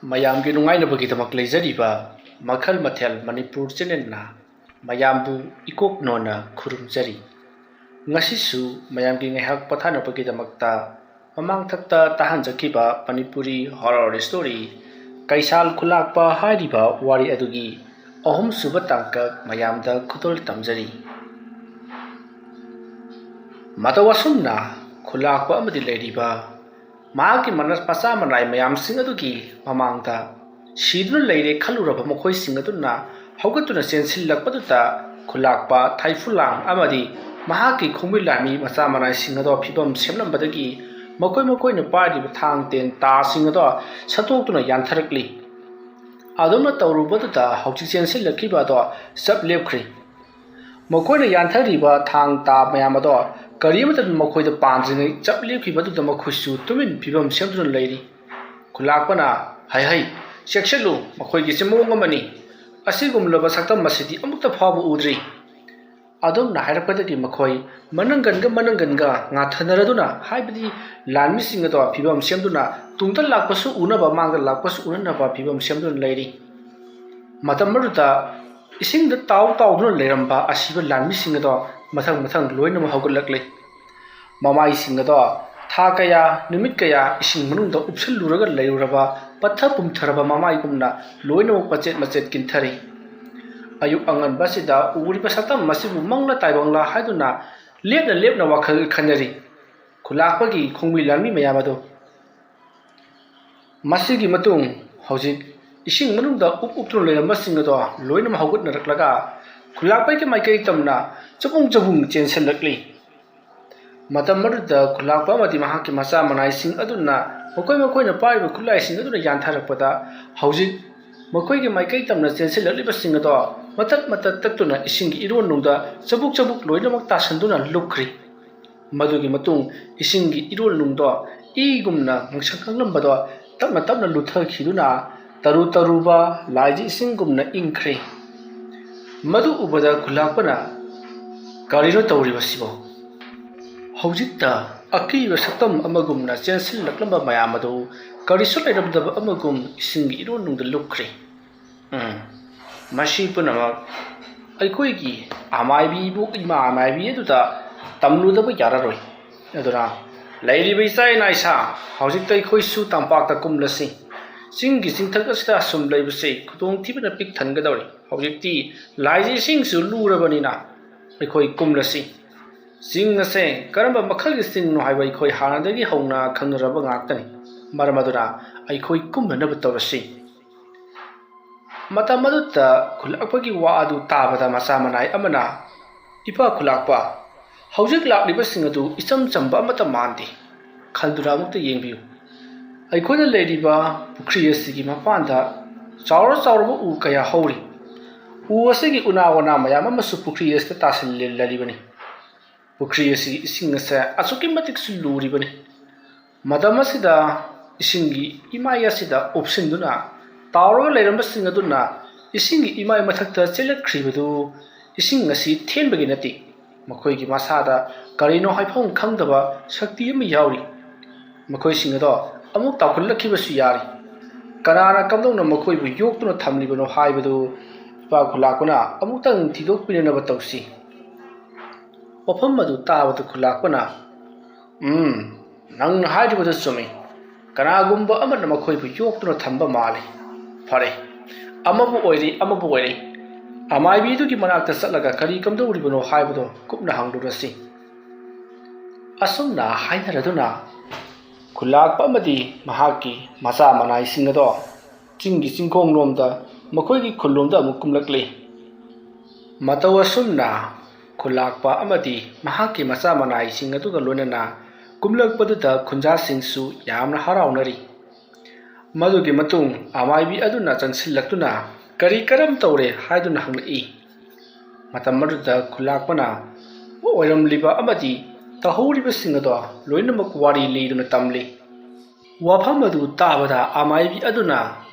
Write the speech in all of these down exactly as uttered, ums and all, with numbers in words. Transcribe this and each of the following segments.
ꯃꯌꯥꯝꯒꯤ ꯅꯨꯡꯉꯥꯏꯅꯕꯒꯤꯗꯃꯛ ꯂꯩꯖꯔꯤꯕ ꯃꯈꯜ ꯃꯊꯦꯜ ꯃꯅꯤꯄꯨꯔ ꯆꯦꯅꯦꯜꯅ ꯃꯌꯥꯝꯕꯨ ꯏꯀꯣꯛ ꯅꯣꯟꯅ ꯈꯨꯔꯨꯝꯖꯔꯤ꯫ ꯉꯁꯤꯁꯨ ꯃꯌꯥꯝꯒꯤ ꯉꯥꯏꯍꯥꯛ ꯄꯣꯊꯥꯅꯕꯒꯤꯗꯃꯛꯇ ꯃꯃꯥꯡꯊꯛꯇ ꯇꯥꯍꯟꯖꯈꯤꯕ ꯃꯅꯤꯄꯨꯔꯤ ꯍꯣꯔꯔ ꯁ꯭ꯇꯣꯔꯤ ꯀꯩꯁꯥꯜ ꯈꯨꯂꯥꯛꯄ ꯍꯥꯏꯔꯤꯕ ꯋꯥꯔꯤ ꯑꯗꯨꯒꯤ ꯑꯍꯨꯝꯁꯨꯕ ꯇꯥꯡꯀꯛ ꯃꯌꯥꯝꯗ ꯈꯨꯗꯣꯜ ꯇꯝꯖꯔꯤ꯫ ꯃꯇꯧ ꯑꯁꯨꯝꯅ ꯈꯨꯂꯥꯛꯄ ꯑꯃꯗꯤ ꯂꯩꯔꯤꯕ ꯃꯍꯥꯛꯀꯤ ꯃꯅ-, ꯃꯆꯥ ꯃꯅꯥꯏ ꯃꯌꯥꯝꯁꯤꯡ ꯑꯗꯨꯒꯤ ꯃꯃꯥꯡꯗ ꯁꯤꯗꯨꯅ ꯂꯩꯔꯦ ꯈꯜꯂꯨꯔꯕ ꯃꯈꯣꯏꯁꯤꯡ ꯑꯗꯨꯅ ꯍꯧꯒꯠꯇꯨꯅ ꯆꯦꯟꯁꯤꯜꯂꯛꯄꯗꯨꯗ ꯈꯨꯂꯥꯛꯄ, ꯊꯥꯏꯐꯨꯂꯥꯡ ꯑꯃꯗꯤ ꯃꯍꯥꯛꯀꯤ ꯈꯣꯡꯕꯤ ꯂꯥꯟꯃꯤ ꯃꯆꯥ ꯃꯅꯥꯏꯁꯤꯡ ꯑꯗꯣ ꯐꯤꯕꯝ ꯁꯦꯝꯂꯝꯕꯗꯒꯤ ꯃꯈꯣꯏ ꯃꯈꯣꯏꯅ ꯄꯥꯏꯔꯤꯕ ꯊꯥꯡ ꯇꯦꯟ ꯇꯥꯁꯤꯡ ꯑꯗꯣ ꯁꯠꯇꯣꯛꯇꯨꯅ ꯌꯥꯟꯊꯔꯛꯂꯤ꯫ ꯑꯗꯨꯝꯅ ꯇꯧꯔꯨꯕꯗꯨꯗ ꯍꯧꯖꯤꯛ ꯆꯦꯟꯁꯤꯜꯂꯛꯈꯤꯕ ꯑꯗꯣ ꯆꯞ ꯂꯦꯞꯈ꯭ꯔꯤ꯫ ꯃꯈꯣꯏꯅ ꯌꯥꯟꯊꯔꯤꯕ ꯊꯥꯡ ꯇꯥ ꯃꯌꯥꯝ ꯑꯗꯣ ꯀꯔꯤ ꯑꯃꯠꯇ ꯃꯈꯣꯏꯗ ꯄꯥꯟꯗ꯭ꯔꯤꯉꯩ ꯆꯞ ꯂꯦꯞꯈꯤꯕ ꯑꯗꯨꯗ ꯃꯈꯣꯏꯁꯨ ꯇꯨꯃꯤꯟ ꯐꯤꯕꯝ ꯁꯦꯝꯗꯨꯅ ꯂꯩꯔꯤ꯫ ꯈꯨꯂꯥꯛꯄꯅ, "ꯍꯩ ꯍꯩ, ꯆꯦꯛꯁꯤꯜꯂꯨ, ꯃꯈꯣꯏꯒꯤꯁꯦ ꯃꯑꯣꯡ ꯑꯃꯅꯤ꯫ ꯑꯁꯤꯒꯨꯝꯂꯕ ꯁꯛꯇꯝ ꯑꯁꯤꯗꯤ ꯑꯃꯨꯛꯇ ꯐꯥꯎꯕ ꯎꯗ꯭ꯔꯤ"꯫ ꯑꯗꯨꯝꯅ ꯍꯥꯏꯔꯛꯄꯗꯒꯤ ꯃꯈꯣꯏ ꯃꯅꯪꯒꯟꯒ ꯃꯅꯪꯒꯟꯒ ꯉꯥꯊꯅꯔꯗꯨꯅ, ꯍꯥꯏꯕꯗꯤ ꯂꯥꯟꯃꯤꯁꯤꯡ ꯑꯗꯣ ꯐꯤꯕꯝ ꯁꯦꯝꯗꯨꯅ ꯇꯨꯡꯗ ꯂꯥꯛꯄꯁꯨ ꯎꯅꯕ, ꯃꯥꯡꯗ ꯂꯥꯛꯄꯁꯨ ꯎꯅꯅꯕ ꯐꯤꯕꯝ ꯁꯦꯝꯗꯨꯅ ꯂꯩꯔꯤ꯫ ꯃꯇꯝ ꯑꯗꯨꯗ ꯏꯁꯤꯡꯗ ꯇꯥꯎ ꯇꯥꯎꯗꯨꯅ ꯂꯩꯔꯝꯕ ꯑꯁꯤꯕ ꯂꯥꯟꯃꯤꯁꯤꯡ ꯑꯗꯣ ꯃꯊꯪ ꯃꯊꯪ ꯂꯣꯏꯅꯃꯛ ꯍꯧꯒꯠꯂꯛꯂꯦ꯫ ꯃꯃꯥꯏꯁꯤꯡ ꯑꯗꯣ ꯊꯥ ꯀꯌꯥ, ꯅꯨꯃꯤꯠ ꯀꯌꯥ ꯏꯁꯤꯡ ꯃꯅꯨꯡꯗ ꯎꯞꯁꯤꯜꯂꯨꯔꯒ ꯂꯩꯔꯨꯔꯕ ꯄꯠꯊ ꯄꯨꯝꯊꯔꯕ ꯃꯃꯥꯏꯒꯨꯝꯅ ꯂꯣꯏꯅꯃꯛ ꯃꯆꯦꯠ ꯃꯆꯦꯠ ꯀꯤꯟꯊꯔꯤ꯫ ꯑꯌꯨꯛ ꯑꯉꯟꯕꯁꯤꯗ ꯎꯔꯤꯕ ꯁꯛꯇꯝ ꯑꯁꯤꯕꯨ ꯃꯪꯂꯥ ꯇꯥꯏꯕꯪꯂꯥ ꯍꯥꯏꯗꯨꯅ ꯂꯦꯞꯅ ꯂꯦꯞꯅ ꯋꯥꯈꯜ ꯈꯟꯅꯔꯤ꯫ ꯈꯨꯂꯥꯛꯄꯒꯤ ꯈꯣꯡꯕꯤ ꯂꯥꯟꯃꯤ ꯃꯌꯥꯝ ꯑꯗꯨ꯫ ꯃꯁꯤꯒꯤ ꯃꯇꯨꯡ ꯍꯧꯖꯤꯛ ꯏꯁꯤꯡ ꯃꯅꯨꯡꯗ ꯎꯞ ꯎꯞꯇꯨꯅ ꯂꯩꯔꯝꯕꯁꯤꯡ ꯑꯗꯣ ꯂꯣꯏꯅꯃꯛ ꯍꯧꯒꯠꯅꯔꯛꯂꯒ ꯈꯨꯂꯥꯛꯄꯒꯤ ꯃꯥꯏꯀꯩ ꯇꯝꯅ ꯆꯕꯨꯡ ꯆꯕꯨꯡ ꯆꯦꯟꯁꯤꯜꯂꯛꯂꯤ꯫ ꯃꯇꯝ ꯑꯗꯨꯗ ꯈꯨꯂꯥꯛꯄ ꯑꯃꯗꯤ ꯃꯍꯥꯛꯀꯤ ꯃꯆꯥ ꯃꯅꯥꯏꯁꯤꯡ ꯑꯗꯨꯅ ꯃꯈꯣꯏ ꯃꯈꯣꯏꯅ ꯄꯥꯏꯔꯤꯕ ꯈꯨꯠꯂꯥꯏꯁꯤꯡ ꯑꯗꯨꯅ ꯌꯥꯟꯊꯔꯛꯄꯗ ꯍꯧꯖꯤꯛ ꯃꯈꯣꯏꯒꯤ ꯃꯥꯏꯀꯩ ꯇꯝꯅ ꯆꯦꯟꯁꯤꯜꯂꯛꯂꯤꯕꯁꯤꯡ ꯑꯗꯣ ꯃꯇꯠ ꯃꯇꯠ ꯇꯠꯇꯨꯅ ꯏꯁꯤꯡꯒꯤ ꯏꯔꯣꯟꯅꯨꯡꯗ ꯆꯕꯨꯛ ꯆꯕꯨꯛ ꯂꯣꯏꯅꯃꯛ ꯇꯥꯁꯟꯗꯨꯅ ꯂꯨꯞꯈ꯭ꯔꯤ꯫ ꯃꯗꯨꯒꯤ ꯃꯇꯨꯡ ꯏꯁꯤꯡꯒꯤ ꯏꯔꯣꯜꯅꯨꯡꯗꯣ ꯏꯒꯨꯝꯅ ꯉꯥꯡꯁꯪ ꯉꯥꯡꯂꯝꯕꯗꯣ ꯇꯞꯅ ꯇꯞꯅ ꯂꯨꯊꯈꯤꯗꯨꯅ ꯇꯔꯨ ꯇꯔꯨꯕ ꯂꯥꯏꯒꯤ ꯏꯁꯤꯡꯒꯨꯝꯅ ꯏꯪꯈ꯭ꯔꯦ꯫ ꯃꯗꯨ ꯎꯕꯗ ꯈꯨꯂꯥꯛꯄꯅ, "ꯀꯔꯤꯅꯣ ꯇꯧꯔꯤꯕꯁꯤꯕꯣ? ꯍꯧꯖꯤꯛꯇ ꯑꯀꯤꯕ ꯁꯛꯇꯝ ꯑꯃꯒꯨꯝꯅ ꯆꯦꯟꯁꯤꯜꯂꯛꯂꯝꯕ ꯃꯌꯥꯝ ꯑꯗꯨ ꯀꯔꯤꯁꯨ ꯂꯩꯔꯝꯗꯕ ꯑꯃꯒꯨꯝ ꯏꯁꯤꯡꯒꯤ ꯏꯔꯣꯟꯅꯨꯡꯗ ꯂꯨꯞꯈ꯭ꯔꯦ꯫ ꯎꯝ, ꯃꯁꯤ ꯄꯨꯝꯅꯃꯛ ꯑꯩꯈꯣꯏꯒꯤ ꯑꯃꯥꯏꯕꯤ ꯏꯕꯣꯛ ꯏꯃꯥ ꯑꯃꯥꯏꯕꯤ ꯑꯗꯨꯗ ꯇꯝꯂꯨꯗꯕ ꯌꯥꯔꯔꯣꯏ꯫ ꯑꯗꯨꯅ ꯂꯩꯔꯤꯕ ꯏꯆꯥ ꯏꯅꯥꯏꯁꯥ, ꯍꯧꯖꯤꯛꯇ ꯑꯩꯈꯣꯏꯁꯨ ꯇꯝꯄꯥꯛꯇ ꯀꯨꯝꯂꯁꯤ꯫ ꯆꯤꯡꯒꯤ ꯆꯤꯡꯊꯛ ꯑꯁꯤꯗ ꯑꯁꯨꯝ ꯂꯩꯕꯁꯤ ꯈꯨꯗꯣꯡꯊꯤꯕꯅ ꯄꯤꯛ ꯊꯟꯒꯗꯧꯔꯤ꯫ ꯍꯧꯖꯤꯛꯇꯤ ꯂꯥꯏꯁꯤ ꯏꯁꯤꯡꯁꯨ ꯂꯨꯔꯕꯅꯤꯅ ꯑꯩꯈꯣꯏ ꯀꯨꯝꯂꯁꯤ꯫ ꯆꯤꯡ ꯑꯁꯦ ꯀꯔꯝꯕ ꯃꯈꯜꯒꯤ ꯆꯤꯡꯅꯣ ꯍꯥꯏꯕ ꯑꯩꯈꯣꯏ ꯍꯥꯟꯅꯗꯒꯤ ꯍꯧꯅ ꯈꯪꯅꯔꯕ ꯉꯥꯛꯇꯅꯤ꯫ ꯃꯔꯝ ꯑꯗꯨꯅ ꯑꯩꯈꯣꯏ ꯀꯨꯝꯅꯅꯕ ꯇꯧꯔꯁꯤ꯫ ꯃꯇꯝ ꯑꯗꯨꯗ ꯈꯨꯜꯂꯛꯄꯒꯤ ꯋꯥ ꯑꯗꯨ ꯇꯥꯕꯗ ꯃꯆꯥ ꯃꯅꯥꯏ ꯑꯃꯅ, "ꯏꯄꯥ ꯈꯨꯜꯂꯥꯛꯄ, ꯍꯧꯖꯤꯛ ꯂꯥꯛꯂꯤꯕꯁꯤꯡ ꯑꯗꯨ ꯏꯆꯝ ꯆꯝꯕ ꯑꯃꯠꯇ ꯃꯥꯟꯗꯦ꯫ ꯈꯟꯗꯨꯅ ꯑꯃꯨꯛꯇ ꯌꯦꯡꯕꯤꯌꯨ꯫ ꯑꯩꯈꯣꯏꯅ ꯂꯩꯔꯤꯕ ꯄꯨꯈ꯭ꯔꯤ ꯑꯁꯤꯒꯤ ꯃꯄꯥꯟꯗ ꯆꯥꯎꯔ ꯆꯥꯎꯔꯕ ꯎ ꯀꯌꯥ ꯍꯧꯔꯤ꯫ ꯎ ꯑꯁꯤꯒꯤ ꯎꯅꯥ ꯋꯥꯅꯥ ꯃꯌꯥꯝ ꯑꯃꯁꯨ ꯄꯨꯈ꯭ꯔꯤ ꯑꯁꯤꯗ ꯇꯥꯁꯤꯜꯂꯔꯤꯕꯅꯤ꯫ ꯄꯨꯈ꯭ꯔꯤ ꯑꯁꯤꯒꯤ ꯏꯁꯤꯡ ꯑꯁꯦ ꯑꯁꯨꯛꯀꯤ ꯃꯇꯤꯛꯁꯨ ꯂꯨꯔꯤꯕꯅꯤ꯫ ꯃꯇꯝ ꯑꯁꯤꯗ ꯏꯁꯤꯡꯒꯤ ꯏꯃꯥꯏ ꯑꯁꯤꯗ ꯎꯞꯁꯤꯟꯗꯨꯅ ꯇꯥꯎꯔꯒ ꯂꯩꯔꯝꯕꯁꯤꯡ ꯑꯗꯨꯅ ꯏꯁꯤꯡꯒꯤ ꯏꯃꯥꯏ ꯃꯊꯛꯇ ꯆꯦꯜꯂꯛꯈ꯭ꯔꯤꯕꯗꯨ ꯏꯁꯤꯡ ꯑꯁꯤ ꯊꯦꯟꯕꯒꯤ ꯅꯠꯇꯦ꯫ ꯃꯈꯣꯏꯒꯤ ꯃꯁꯥꯗ ꯀꯔꯤꯅꯣ ꯍꯥꯏꯐꯝ ꯈꯪꯗꯕ ꯁꯛꯇꯤ ꯑꯃ ꯌꯥꯎꯔꯤ꯫ ꯃꯈꯣꯏꯁꯤꯡ ꯑꯗꯣ ꯑꯃꯨꯛ ꯇꯥꯎꯈꯠꯂꯛꯈꯤꯕꯁꯨ ꯌꯥꯔꯤ꯫ ꯀꯅꯥꯅ ꯀꯝꯗꯧꯅ ꯃꯈꯣꯏꯕꯨ ꯌꯣꯛꯇꯨꯅ ꯊꯝꯂꯤꯕꯅꯣ ꯍꯥꯏꯕꯗꯨ ꯏꯄꯥ ꯈꯨꯜꯂꯥꯛꯄꯅ ꯑꯃꯨꯛꯇꯪ ꯊꯤꯗꯣꯛꯄꯤꯅꯅꯕ ꯇꯧꯁꯤ꯫" ꯋꯥꯐꯝ ꯑꯗꯨ ꯇꯥꯕꯗ ꯈꯨꯜꯂꯥꯛꯄꯅ, "ꯎꯝ, ꯅꯪꯅ ꯍꯥꯏꯔꯤꯕꯗꯨ ꯆꯨꯝꯃꯤ꯫ ꯀꯅꯥꯒꯨꯝꯕ ꯑꯃꯅ ꯃꯈꯣꯏꯕꯨ ꯌꯣꯛꯇꯨꯅ ꯊꯝꯕ ꯃꯥꯜꯂꯤ꯫ ꯐꯔꯦ, ꯑꯃꯕꯨ ꯑꯣꯏꯔꯤ, ꯑꯃꯕꯨ ꯑꯣꯏꯔꯤ, ꯑꯃꯥꯏꯕꯤꯗꯨꯒꯤ ꯃꯅꯥꯛꯇ ꯆꯠꯂꯒ ꯀꯔꯤ ꯀꯝꯗꯧꯔꯤꯕꯅꯣ ꯍꯥꯏꯕꯗꯨ ꯀꯨꯞꯅ ꯍꯪꯂꯨꯔꯁꯤ꯫" ꯑꯁꯨꯝꯅ ꯍꯥꯏꯅꯔꯗꯨꯅ ꯈꯨꯜꯂꯥꯛꯄ ꯑꯃꯗꯤ ꯃꯍꯥꯛꯀꯤ ꯃꯆꯥ ꯃꯅꯥꯏꯁꯤꯡ ꯑꯗꯣ ꯆꯤꯡꯒꯤ ꯆꯤꯡꯈꯣꯡꯂꯣꯝꯗ, ꯃꯈꯣꯏꯒꯤ ꯈꯨꯜꯂꯣꯝꯗ ꯑꯃꯨꯛ ꯀꯨꯝꯂꯛꯂꯤ꯫ ꯃꯇꯧ ꯑꯁꯨꯝꯅ ꯈꯨꯜꯂꯥꯛꯄ ꯑꯃꯗꯤ ꯃꯍꯥꯛꯀꯤ ꯃꯆꯥ ꯃꯅꯥꯏꯁꯤꯡ ꯑꯗꯨꯒ ꯂꯣꯏꯅꯅ ꯀꯨꯝꯂꯛꯄꯗꯨꯗ ꯈꯨꯟꯖꯥꯁꯤꯡꯁꯨ ꯌꯥꯝꯅ ꯍꯔꯥꯎꯅꯔꯤ꯫ ꯃꯗꯨꯒꯤ ꯃꯇꯨꯡ ꯑꯃꯥꯏꯕꯤ ꯑꯗꯨꯅ ꯆꯪꯁꯤꯜꯂꯛꯇꯨꯅ ꯀꯔꯤ ꯀꯔꯝ ꯇꯧꯔꯦ ꯍꯥꯏꯗꯨꯅ ꯍꯪꯂꯛꯏ꯫ ꯃꯇꯝ ꯑꯗꯨꯗ ꯈꯨꯜꯂꯥꯛꯄꯅ ꯑꯣꯏꯔꯝꯂꯤꯕ ꯑꯃꯗꯤ ꯇꯧꯍꯧꯔꯤꯕꯁꯤꯡ ꯑꯗꯣ ꯂꯣꯏꯅꯃꯛ ꯋꯥꯔꯤ ꯂꯤꯗꯨꯅ ꯇꯝꯂꯤ꯫ ꯋꯥꯐꯝ ꯑꯗꯨ ꯇꯥꯕꯗ ꯑꯃꯥꯏꯕꯤ ꯑꯗꯨꯅ,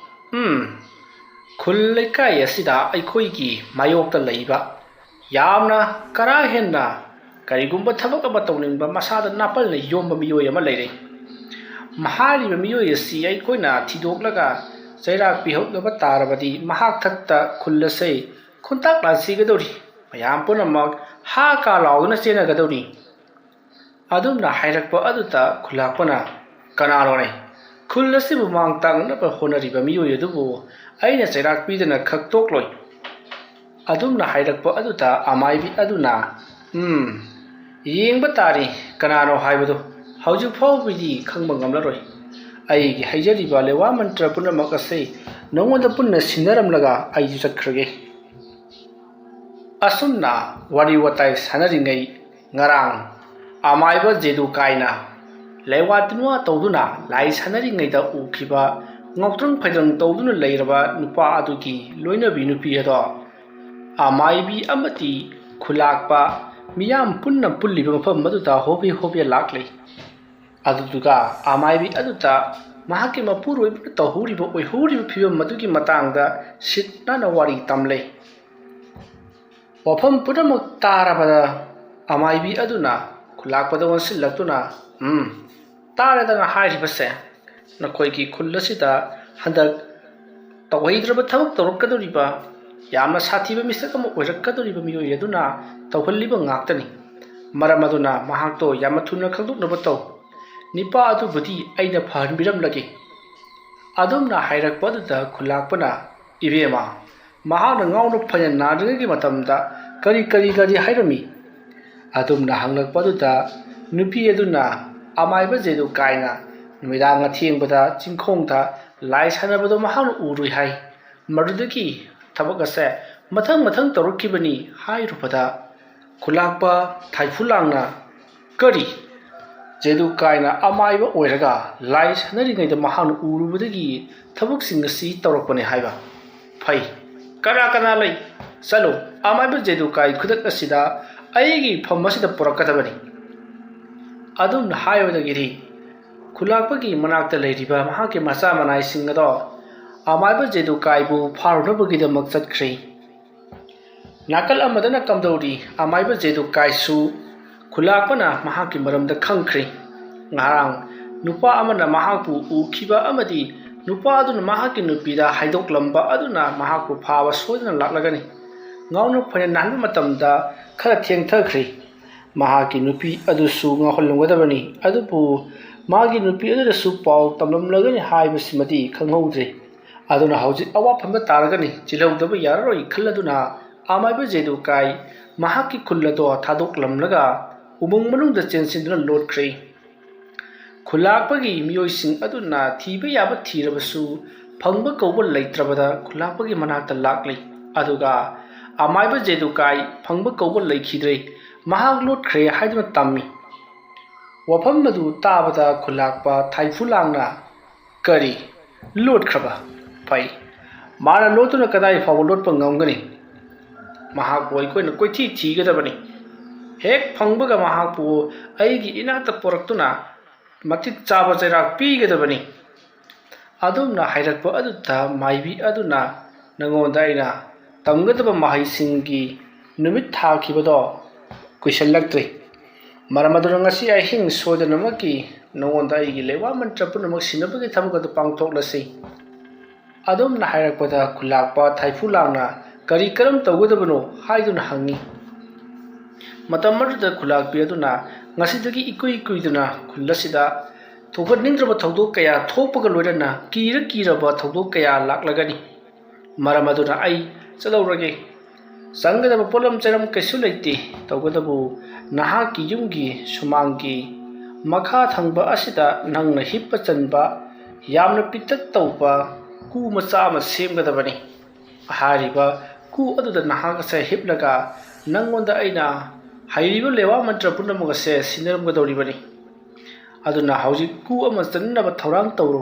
"ꯎꯝ, ꯈꯨꯜ ꯂꯩꯀꯥꯏ ꯑꯁꯤꯗ ꯑꯩꯈꯣꯏꯒꯤ ꯃꯥꯌꯣꯛꯇ ꯂꯩꯕ ꯌꯥꯝꯅ ꯀꯔꯥ ꯍꯦꯟꯅ ꯀꯔꯤꯒꯨꯝꯕ ꯊꯕꯛ ꯑꯃ ꯇꯧꯅꯤꯡꯕ ꯃꯁꯥꯗ ꯅꯥꯄꯜꯅ ꯌꯣꯝꯕ ꯃꯤꯑꯣꯏ ꯑꯃ ꯂꯩꯔꯦ꯫ ꯍꯥꯏꯔꯤꯕ ꯃꯤꯑꯣꯏ ꯑꯁꯤ ꯑꯩꯈꯣꯏꯅ ꯊꯤꯗꯣꯛꯂꯒ ꯆꯩꯔꯥꯛ ꯄꯤꯍꯧꯗꯕ ꯇꯥꯔꯕꯗꯤ ꯃꯍꯥꯛ ꯊꯛꯇ ꯈꯨꯜ ꯑꯁꯤ ꯈꯨꯟꯇꯥꯛ ꯂꯥꯟꯁꯤꯒꯗꯧꯔꯤ꯫ ꯃꯌꯥꯝ ꯄꯨꯝꯅꯃꯛ ꯍꯥ ꯀꯥ ꯂꯥꯎꯗꯨꯅ ꯆꯦꯟꯅꯒꯗꯧꯔꯤ꯫ ꯑꯗꯨꯝꯅ ꯍꯥꯏꯔꯛꯄ ꯑꯗꯨꯗ ꯈꯨꯜꯂꯥꯛꯄꯅ, "ꯀꯅꯥꯅꯣꯅꯦ? ꯈꯨꯜ ꯑꯁꯤꯕꯨ ꯃꯥꯡ ꯇꯥꯛꯅꯅꯕ ꯍꯣꯠꯅꯔꯤꯕ ꯃꯤꯑꯣꯏ ꯑꯗꯨꯕꯨ ꯑꯩꯅ ꯆꯩꯔꯥꯛ ꯄꯤꯗꯅ ꯈꯛꯇꯣꯛꯂꯣꯏ?" ꯑꯗꯨꯝꯅ ꯍꯥꯏꯔꯛꯄ ꯑꯗꯨꯗ ꯑꯃꯥꯏꯕꯤ ꯑꯗꯨꯅ, "ꯎꯝ, ꯌꯦꯡꯕ ꯇꯥꯔꯤ ꯀꯅꯥꯅꯣ ꯍꯥꯏꯕꯗꯨ꯫ ꯍꯧꯖꯤꯛ ꯐꯥꯎꯕꯗꯤ ꯈꯪꯕ ꯉꯝꯂꯔꯣꯏ꯫ ꯑꯩꯒꯤ ꯍꯩꯖꯔꯤꯕ ꯂꯦꯋꯥ ꯃꯟꯇ꯭ꯔ ꯄꯨꯝꯅꯃꯛ ꯑꯁꯤ ꯅꯉꯣꯟꯗ ꯄꯨꯟꯅ ꯁꯤꯟꯅꯔꯝꯂꯒ ꯑꯩꯁꯨ ꯆꯠꯈ꯭ꯔꯒꯦ꯫" ꯑꯁꯨꯝꯅ ꯋꯥꯔꯤ ꯋꯥꯇꯥꯏ ꯁꯥꯟꯅꯔꯤꯉꯩ, ꯉꯔꯥꯡ ꯑꯃꯥꯏꯕ ꯖꯦꯗꯨ ꯀꯥꯏꯅ ꯂꯩꯋꯥ ꯇꯤꯟꯋꯥ ꯇꯧꯗꯨꯅ ꯂꯥꯏ ꯁꯥꯟꯅꯔꯤꯉꯩꯗ ꯎꯈꯤꯕ, ꯉꯥꯎꯇ꯭ꯔꯪ ꯐꯩꯗ꯭ꯔꯪ ꯇꯧꯗꯨꯅ ꯂꯩꯔꯕ ꯅꯨꯄꯥ ꯑꯗꯨꯒꯤ ꯂꯣꯏꯅꯕꯤ ꯅꯨꯄꯤ ꯑꯗꯣ ꯑꯃꯥꯏꯕꯤ ꯑꯃꯗꯤ ꯈꯨꯂꯥꯛꯄ ꯃꯤꯌꯥꯝ ꯄꯨꯟꯅ ꯄꯨꯜꯂꯤꯕ ꯃꯐꯝ ꯑꯗꯨꯗ ꯍꯣꯕꯦ ꯍꯣꯕꯦ ꯂꯥꯛꯂꯤ꯫ ꯑꯗꯨꯗꯨꯒ ꯑꯃꯥꯏꯕꯤ ꯑꯗꯨꯗ ꯃꯍꯥꯛꯀꯤ ꯃꯄꯨꯔꯣꯏꯕꯅ ꯇꯧꯍꯧꯔꯤꯕ ꯑꯣꯏꯍꯧꯔꯤꯕ ꯐꯤꯕꯝ ꯑꯗꯨꯒꯤ ꯃꯇꯥꯡꯗ ꯁꯤꯠ ꯅꯥꯟꯅ ꯋꯥꯔꯤ ꯇꯝꯂꯦ꯫ ꯋꯥꯐꯝ ꯄꯨꯝꯅꯃꯛ ꯇꯥꯔꯕꯗ ꯑꯃꯥꯏꯕꯤ ꯑꯗꯨꯅ ꯈꯨꯂꯥꯛꯄꯗ ꯑꯣꯟꯁꯤꯜꯂꯛꯇꯨꯅ, "ꯎꯝ, ꯇꯥꯔꯦꯗꯅ ꯍꯥꯏꯔꯤꯕꯁꯦ꯫ ꯅꯈꯣꯏꯒꯤ ꯈꯨꯜ ꯑꯁꯤꯗ ꯍꯟꯗꯛ ꯇꯧꯍꯩꯗ꯭ꯔꯕ ꯊꯕꯛ ꯇꯧꯔꯛꯀꯗꯧꯔꯤꯕ, ꯌꯥꯝꯅ ꯁꯥꯊꯤꯕ ꯃꯤꯁꯛ ꯑꯃ ꯑꯣꯏꯔꯛꯀꯗꯧꯔꯤꯕ ꯃꯤꯑꯣꯏ ꯑꯗꯨꯅ ꯇꯧꯍꯜꯂꯤꯕ ꯉꯥꯛꯇꯅꯤ꯫ ꯃꯔꯝ ꯑꯗꯨꯅ ꯃꯍꯥꯛꯇꯣ ꯌꯥꯝꯅ ꯊꯨꯅ ꯈꯪꯗꯣꯛꯅꯕ ꯇꯧ꯫ ꯅꯤꯄꯥ ꯑꯗꯨꯕꯨꯗꯤ ꯑꯩꯅ ꯐꯍꯟꯕꯤꯔꯝꯂꯒꯦ꯫" ꯑꯗꯨꯝꯅ ꯍꯥꯏꯔꯛꯄ ꯑꯗꯨꯗ ꯈꯨꯂꯥꯛꯄꯅ, "ꯏꯕꯦꯝꯃ, ꯃꯍꯥꯛꯅ ꯉꯥꯎꯅ ꯐꯩꯅ ꯅꯥꯗ꯭ꯔꯤꯉꯩꯒꯤ ꯃꯇꯝꯗ ꯀꯔꯤ ꯀꯔꯤ ꯀꯔꯤ ꯍꯥꯏꯔꯝꯃꯤ?" ꯑꯗꯨꯝꯅ ꯍꯪꯂꯛꯄ ꯑꯗꯨꯗ ꯅꯨꯄꯤ ꯑꯗꯨꯅ, "ꯑꯃꯥꯏꯕ ꯖꯦꯗꯨ ꯀꯥꯏꯅ ꯅꯨꯃꯤꯗꯥꯡ ꯑꯊꯦꯡꯕꯗ ꯆꯤꯡꯈꯣꯡꯗ ꯂꯥꯏ ꯁꯥꯟꯅꯕꯗꯣ ꯃꯍꯥꯛꯅ ꯎꯔꯨꯏ ꯍꯥꯏ꯫ ꯃꯗꯨꯗꯒꯤ ꯊꯕꯛ ꯑꯁꯦ ꯃꯊꯪ ꯃꯊꯪ ꯇꯧꯔꯛꯈꯤꯕꯅꯤ" ꯍꯥꯏꯔꯨꯕꯗ ꯈꯨꯂꯥꯛꯄ ꯊꯥꯏꯐꯨ ꯂꯥꯡꯅ, "ꯀꯔꯤ? ꯖꯦꯗꯨ ꯀꯥꯏꯅ ꯑꯃꯥꯏꯕ ꯑꯣꯏꯔꯒ ꯂꯥꯏ ꯁꯥꯟꯅꯔꯤꯉꯩꯗ ꯃꯍꯥꯛꯅ ꯎꯔꯨꯕꯗꯒꯤ ꯊꯕꯛꯁꯤꯡ ꯑꯁꯤ ꯇꯧꯔꯛꯄꯅꯦ ꯍꯥꯏꯕ? ꯐꯩ, ꯀꯅꯥ ꯀꯅꯥ ꯂꯩ? ꯆꯠꯂꯨ, ꯑꯃꯥꯏꯕ ꯖꯦꯗꯨ ꯀꯥꯏ ꯈꯨꯗꯛ ꯑꯁꯤꯗ ꯑꯩꯒꯤ ꯐꯝ ꯑꯁꯤꯗ ꯄꯨꯔꯛꯀꯗꯕꯅꯤ꯫" ꯑꯗꯨꯝꯅ ꯍꯥꯏꯕꯗꯒꯤꯗꯤ ꯈꯨꯂꯥꯛꯄꯒꯤ ꯃꯅꯥꯛꯇ ꯂꯩꯔꯤꯕ ꯃꯍꯥꯛꯀꯤ ꯃꯆꯥ ꯃꯅꯥꯏꯁꯤꯡ ꯑꯗꯣ ꯑꯃꯥꯏꯕ ꯖꯦꯗꯨ ꯀꯥꯏꯕꯨ ꯐꯥꯔꯨꯅꯕꯒꯤꯗꯃꯛ ꯆꯠꯈ꯭ꯔꯦ꯫ ꯅꯥꯀꯜ ꯑꯃꯗꯅ ꯀꯝꯗꯧꯔꯤ? ꯑꯃꯥꯏꯕ ꯖꯦꯗꯨ ꯀꯥꯏꯁꯨ ꯈꯨꯂꯥꯛꯄꯅ ꯃꯍꯥꯛꯀꯤ ꯃꯔꯝꯗ ꯈꯪꯈ꯭ꯔꯦ꯫ ꯉꯔꯥꯡ ꯅꯨꯄꯥ ꯑꯃꯅ ꯃꯍꯥꯛꯄꯨ ꯎꯈꯤꯕ ꯑꯃꯗꯤ ꯅꯨꯄꯥ ꯑꯗꯨꯅ ꯃꯍꯥꯛꯀꯤ ꯅꯨꯄꯤꯗ ꯍꯥꯏꯗꯣꯛꯂꯝꯕ ꯑꯗꯨꯅ ꯃꯍꯥꯛꯄꯨ ꯐꯥꯕ ꯁꯣꯏꯗꯅ ꯂꯥꯛꯂꯒꯅꯤ꯫ ꯉꯥꯎꯅ ꯐꯩꯅ ꯅꯥꯍꯟꯕ ꯃꯇꯝꯗ ꯈꯔ ꯊꯦꯡꯊꯈ꯭ꯔꯦ꯫ ꯃꯍꯥꯛꯀꯤ ꯅꯨꯄꯤ ꯑꯗꯨꯁꯨ ꯉꯥꯎꯍꯜꯂꯝꯒꯗꯕꯅꯤ, ꯑꯗꯨꯕꯨ ꯃꯥꯒꯤ ꯅꯨꯄꯤ ꯑꯗꯨꯗꯁꯨ ꯄꯥꯎ ꯇꯝꯂꯝꯂꯒꯅꯤ ꯍꯥꯏꯕꯁꯤꯃꯗꯤ ꯈꯪꯍꯧꯗ꯭ꯔꯦ꯫ ꯑꯗꯨꯅ ꯍꯧꯖꯤꯛ ꯑꯋꯥꯐꯝꯗ ꯇꯥꯔꯒꯅꯤ, ꯆꯤꯜꯍꯧꯗꯕ ꯌꯥꯔꯔꯣꯏ ꯈꯜꯂꯗꯨꯅ ꯑꯃꯥꯏꯕ ꯖꯦꯗꯨꯀꯥꯏ ꯃꯍꯥꯛꯀꯤ ꯈꯨꯜ ꯑꯗꯣ ꯊꯥꯗꯣꯛꯂꯝꯂꯒ ꯎꯃꯪ ꯃꯅꯨꯡꯗ ꯆꯦꯟꯁꯤꯟꯗꯨꯅ ꯂꯣꯠꯈ꯭ꯔꯦ꯫ ꯈꯨꯂꯥꯛꯄꯒꯤ ꯃꯤꯑꯣꯏꯁꯤꯡ ꯑꯗꯨꯅ ꯊꯤꯕ ꯌꯥꯕ ꯊꯤꯔꯕꯁꯨ ꯐꯪꯕ ꯀꯧꯕ ꯂꯩꯇ꯭ꯔꯕꯗ ꯈꯨꯂꯥꯛꯄꯒꯤ ꯃꯅꯥꯛꯇ ꯂꯥꯛꯂꯤ꯫ ꯑꯗꯨꯒ ꯑꯃꯥꯏꯕ ꯖꯦꯗꯨꯀꯥꯏ ꯐꯪꯕ ꯀꯧꯕ ꯂꯩꯈꯤꯗ꯭ꯔꯦ, ꯃꯍꯥꯛ ꯂꯣꯠꯈ꯭ꯔꯦ ꯍꯥꯏꯗꯨꯅ ꯇꯝꯃꯤ꯫ ꯋꯥꯐꯝ ꯑꯗꯨ ꯇꯥꯕꯗ ꯈꯨꯂꯥꯛꯄ ꯊꯥꯏꯐꯨꯂꯥꯡꯅ, "ꯀꯔꯤ? ꯂꯣꯠꯈ꯭ꯔꯕ? ꯐꯩ꯫ ꯃꯥꯅ ꯂꯣꯠꯇꯨꯅ ꯀꯗꯥꯏ ꯐꯥꯎꯕ ꯂꯣꯠꯄ ꯉꯝꯒꯅꯤ? ꯃꯍꯥꯛꯄꯨ ꯑꯩꯈꯣꯏꯅ ꯀꯣꯏꯊꯤ ꯊꯤꯒꯗꯕꯅꯤ꯫ ꯍꯦꯛ ꯐꯪꯕꯒ ꯃꯍꯥꯛꯄꯨ ꯑꯩꯒꯤ ꯏꯅꯥꯛꯇ ꯄꯨꯔꯛꯇꯨꯅ ꯃꯇꯤꯛ ꯆꯥꯕ ꯆꯩꯔꯥꯛ ꯄꯤꯒꯗꯕꯅꯤ꯫" ꯑꯗꯨꯝꯅ ꯍꯥꯏꯔꯛꯄ ꯑꯗꯨꯗ ꯃꯥꯏꯕꯤ ꯑꯗꯨꯅ, "ꯅꯉꯣꯟꯗ ꯑꯩꯅ ꯇꯝꯒꯗꯕ ꯃꯍꯩꯁꯤꯡꯒꯤ ꯅꯨꯃꯤꯠ ꯊꯥꯈꯤꯕꯗꯣ ꯀꯨꯏꯁꯜꯂꯛꯇ꯭ꯔꯦ꯫ ꯃꯔꯝ ꯑꯗꯨꯅ ꯉꯁꯤ ꯑꯍꯤꯡ ꯁꯣꯏꯗꯅꯃꯛꯀꯤ ꯅꯉꯣꯟꯗ ꯑꯩꯒꯤ ꯂꯩꯋꯥ ꯃꯟꯇ꯭ꯔ ꯄꯨꯝꯅꯃꯛ ꯁꯤꯟꯅꯕꯒꯤ ꯊꯕꯛ ꯑꯗꯨ ꯄꯥꯡꯊꯣꯛꯂꯁꯤ꯫" ꯑꯗꯨꯝꯅ ꯍꯥꯏꯔꯛꯄꯗ ꯈꯨꯂꯥꯛꯄ ꯊꯥꯏꯐꯨꯂꯥꯡꯅ, "ꯀꯔꯤ ꯀꯔꯝ ꯇꯧꯒꯗꯕꯅꯣ?" ꯍꯥꯏꯗꯨꯅ ꯍꯪꯉꯤ꯫ ꯃꯇꯝ ꯑꯗꯨꯗ ꯈꯨꯂꯥꯛꯄꯤ ꯑꯗꯨꯅ, "ꯉꯁꯤꯗꯒꯤ ꯏꯀꯨꯏ ꯀꯨꯏꯗꯅ ꯈꯨꯜ ꯑꯁꯤꯗ ꯊꯣꯛꯍꯟꯅꯤꯡꯗ꯭ꯔꯕ ꯊꯧꯗꯣꯛ ꯀꯌꯥ ꯊꯣꯛꯄꯒ ꯂꯣꯏꯅꯅ ꯀꯤꯔ ꯀꯤꯔꯕ ꯊꯧꯗꯣꯛ ꯀꯌꯥ ꯂꯥꯛꯂꯒꯅꯤ꯫ ꯃꯔꯝ ꯑꯗꯨꯅ ꯑꯩ ꯆꯠꯍꯧꯔꯒꯦ꯫ ꯆꯪꯒꯗꯕ ꯄꯣꯠꯂꯝ ꯆꯩꯔꯝ ꯀꯩꯁꯨ ꯂꯩꯇꯦ꯫ ꯇꯧꯕꯇꯕꯨ ꯅꯍꯥꯛꯀꯤ ꯌꯨꯝꯒꯤ ꯁꯨꯃꯥꯡꯒꯤ ꯃꯈꯥ ꯊꯪꯕ ꯑꯁꯤꯗ ꯅꯪꯅ ꯍꯤꯞꯄ ꯆꯟꯕ ꯌꯥꯝꯅ ꯄꯤꯛꯇꯛ ꯇꯧꯕ ꯀꯨ ꯃꯆꯥ ꯑꯃ ꯁꯦꯝꯒꯗꯕꯅꯤ꯫ ꯍꯥꯏꯔꯤꯕ ꯀꯨ ꯑꯗꯨꯗ ꯅꯍꯥꯛ ꯑꯁꯦ ꯍꯤꯞꯂꯒ ꯅꯪꯉꯣꯟꯗ ꯑꯩꯅ ꯍꯩꯔꯤꯕ ꯂꯩꯋꯥ ꯃꯟꯇ꯭ꯔ ꯄꯨꯝꯅꯃꯛ ꯑꯁꯦ ꯁꯤꯟꯅꯔꯝꯒꯗꯧꯔꯤꯕꯅꯤ꯫ ꯑꯗꯨꯅ ꯍꯧꯖꯤꯛ ꯀꯨ ꯑꯃ ꯆꯟꯅꯕ ꯊꯧꯔꯥꯡ ꯇꯧꯔꯨ꯫"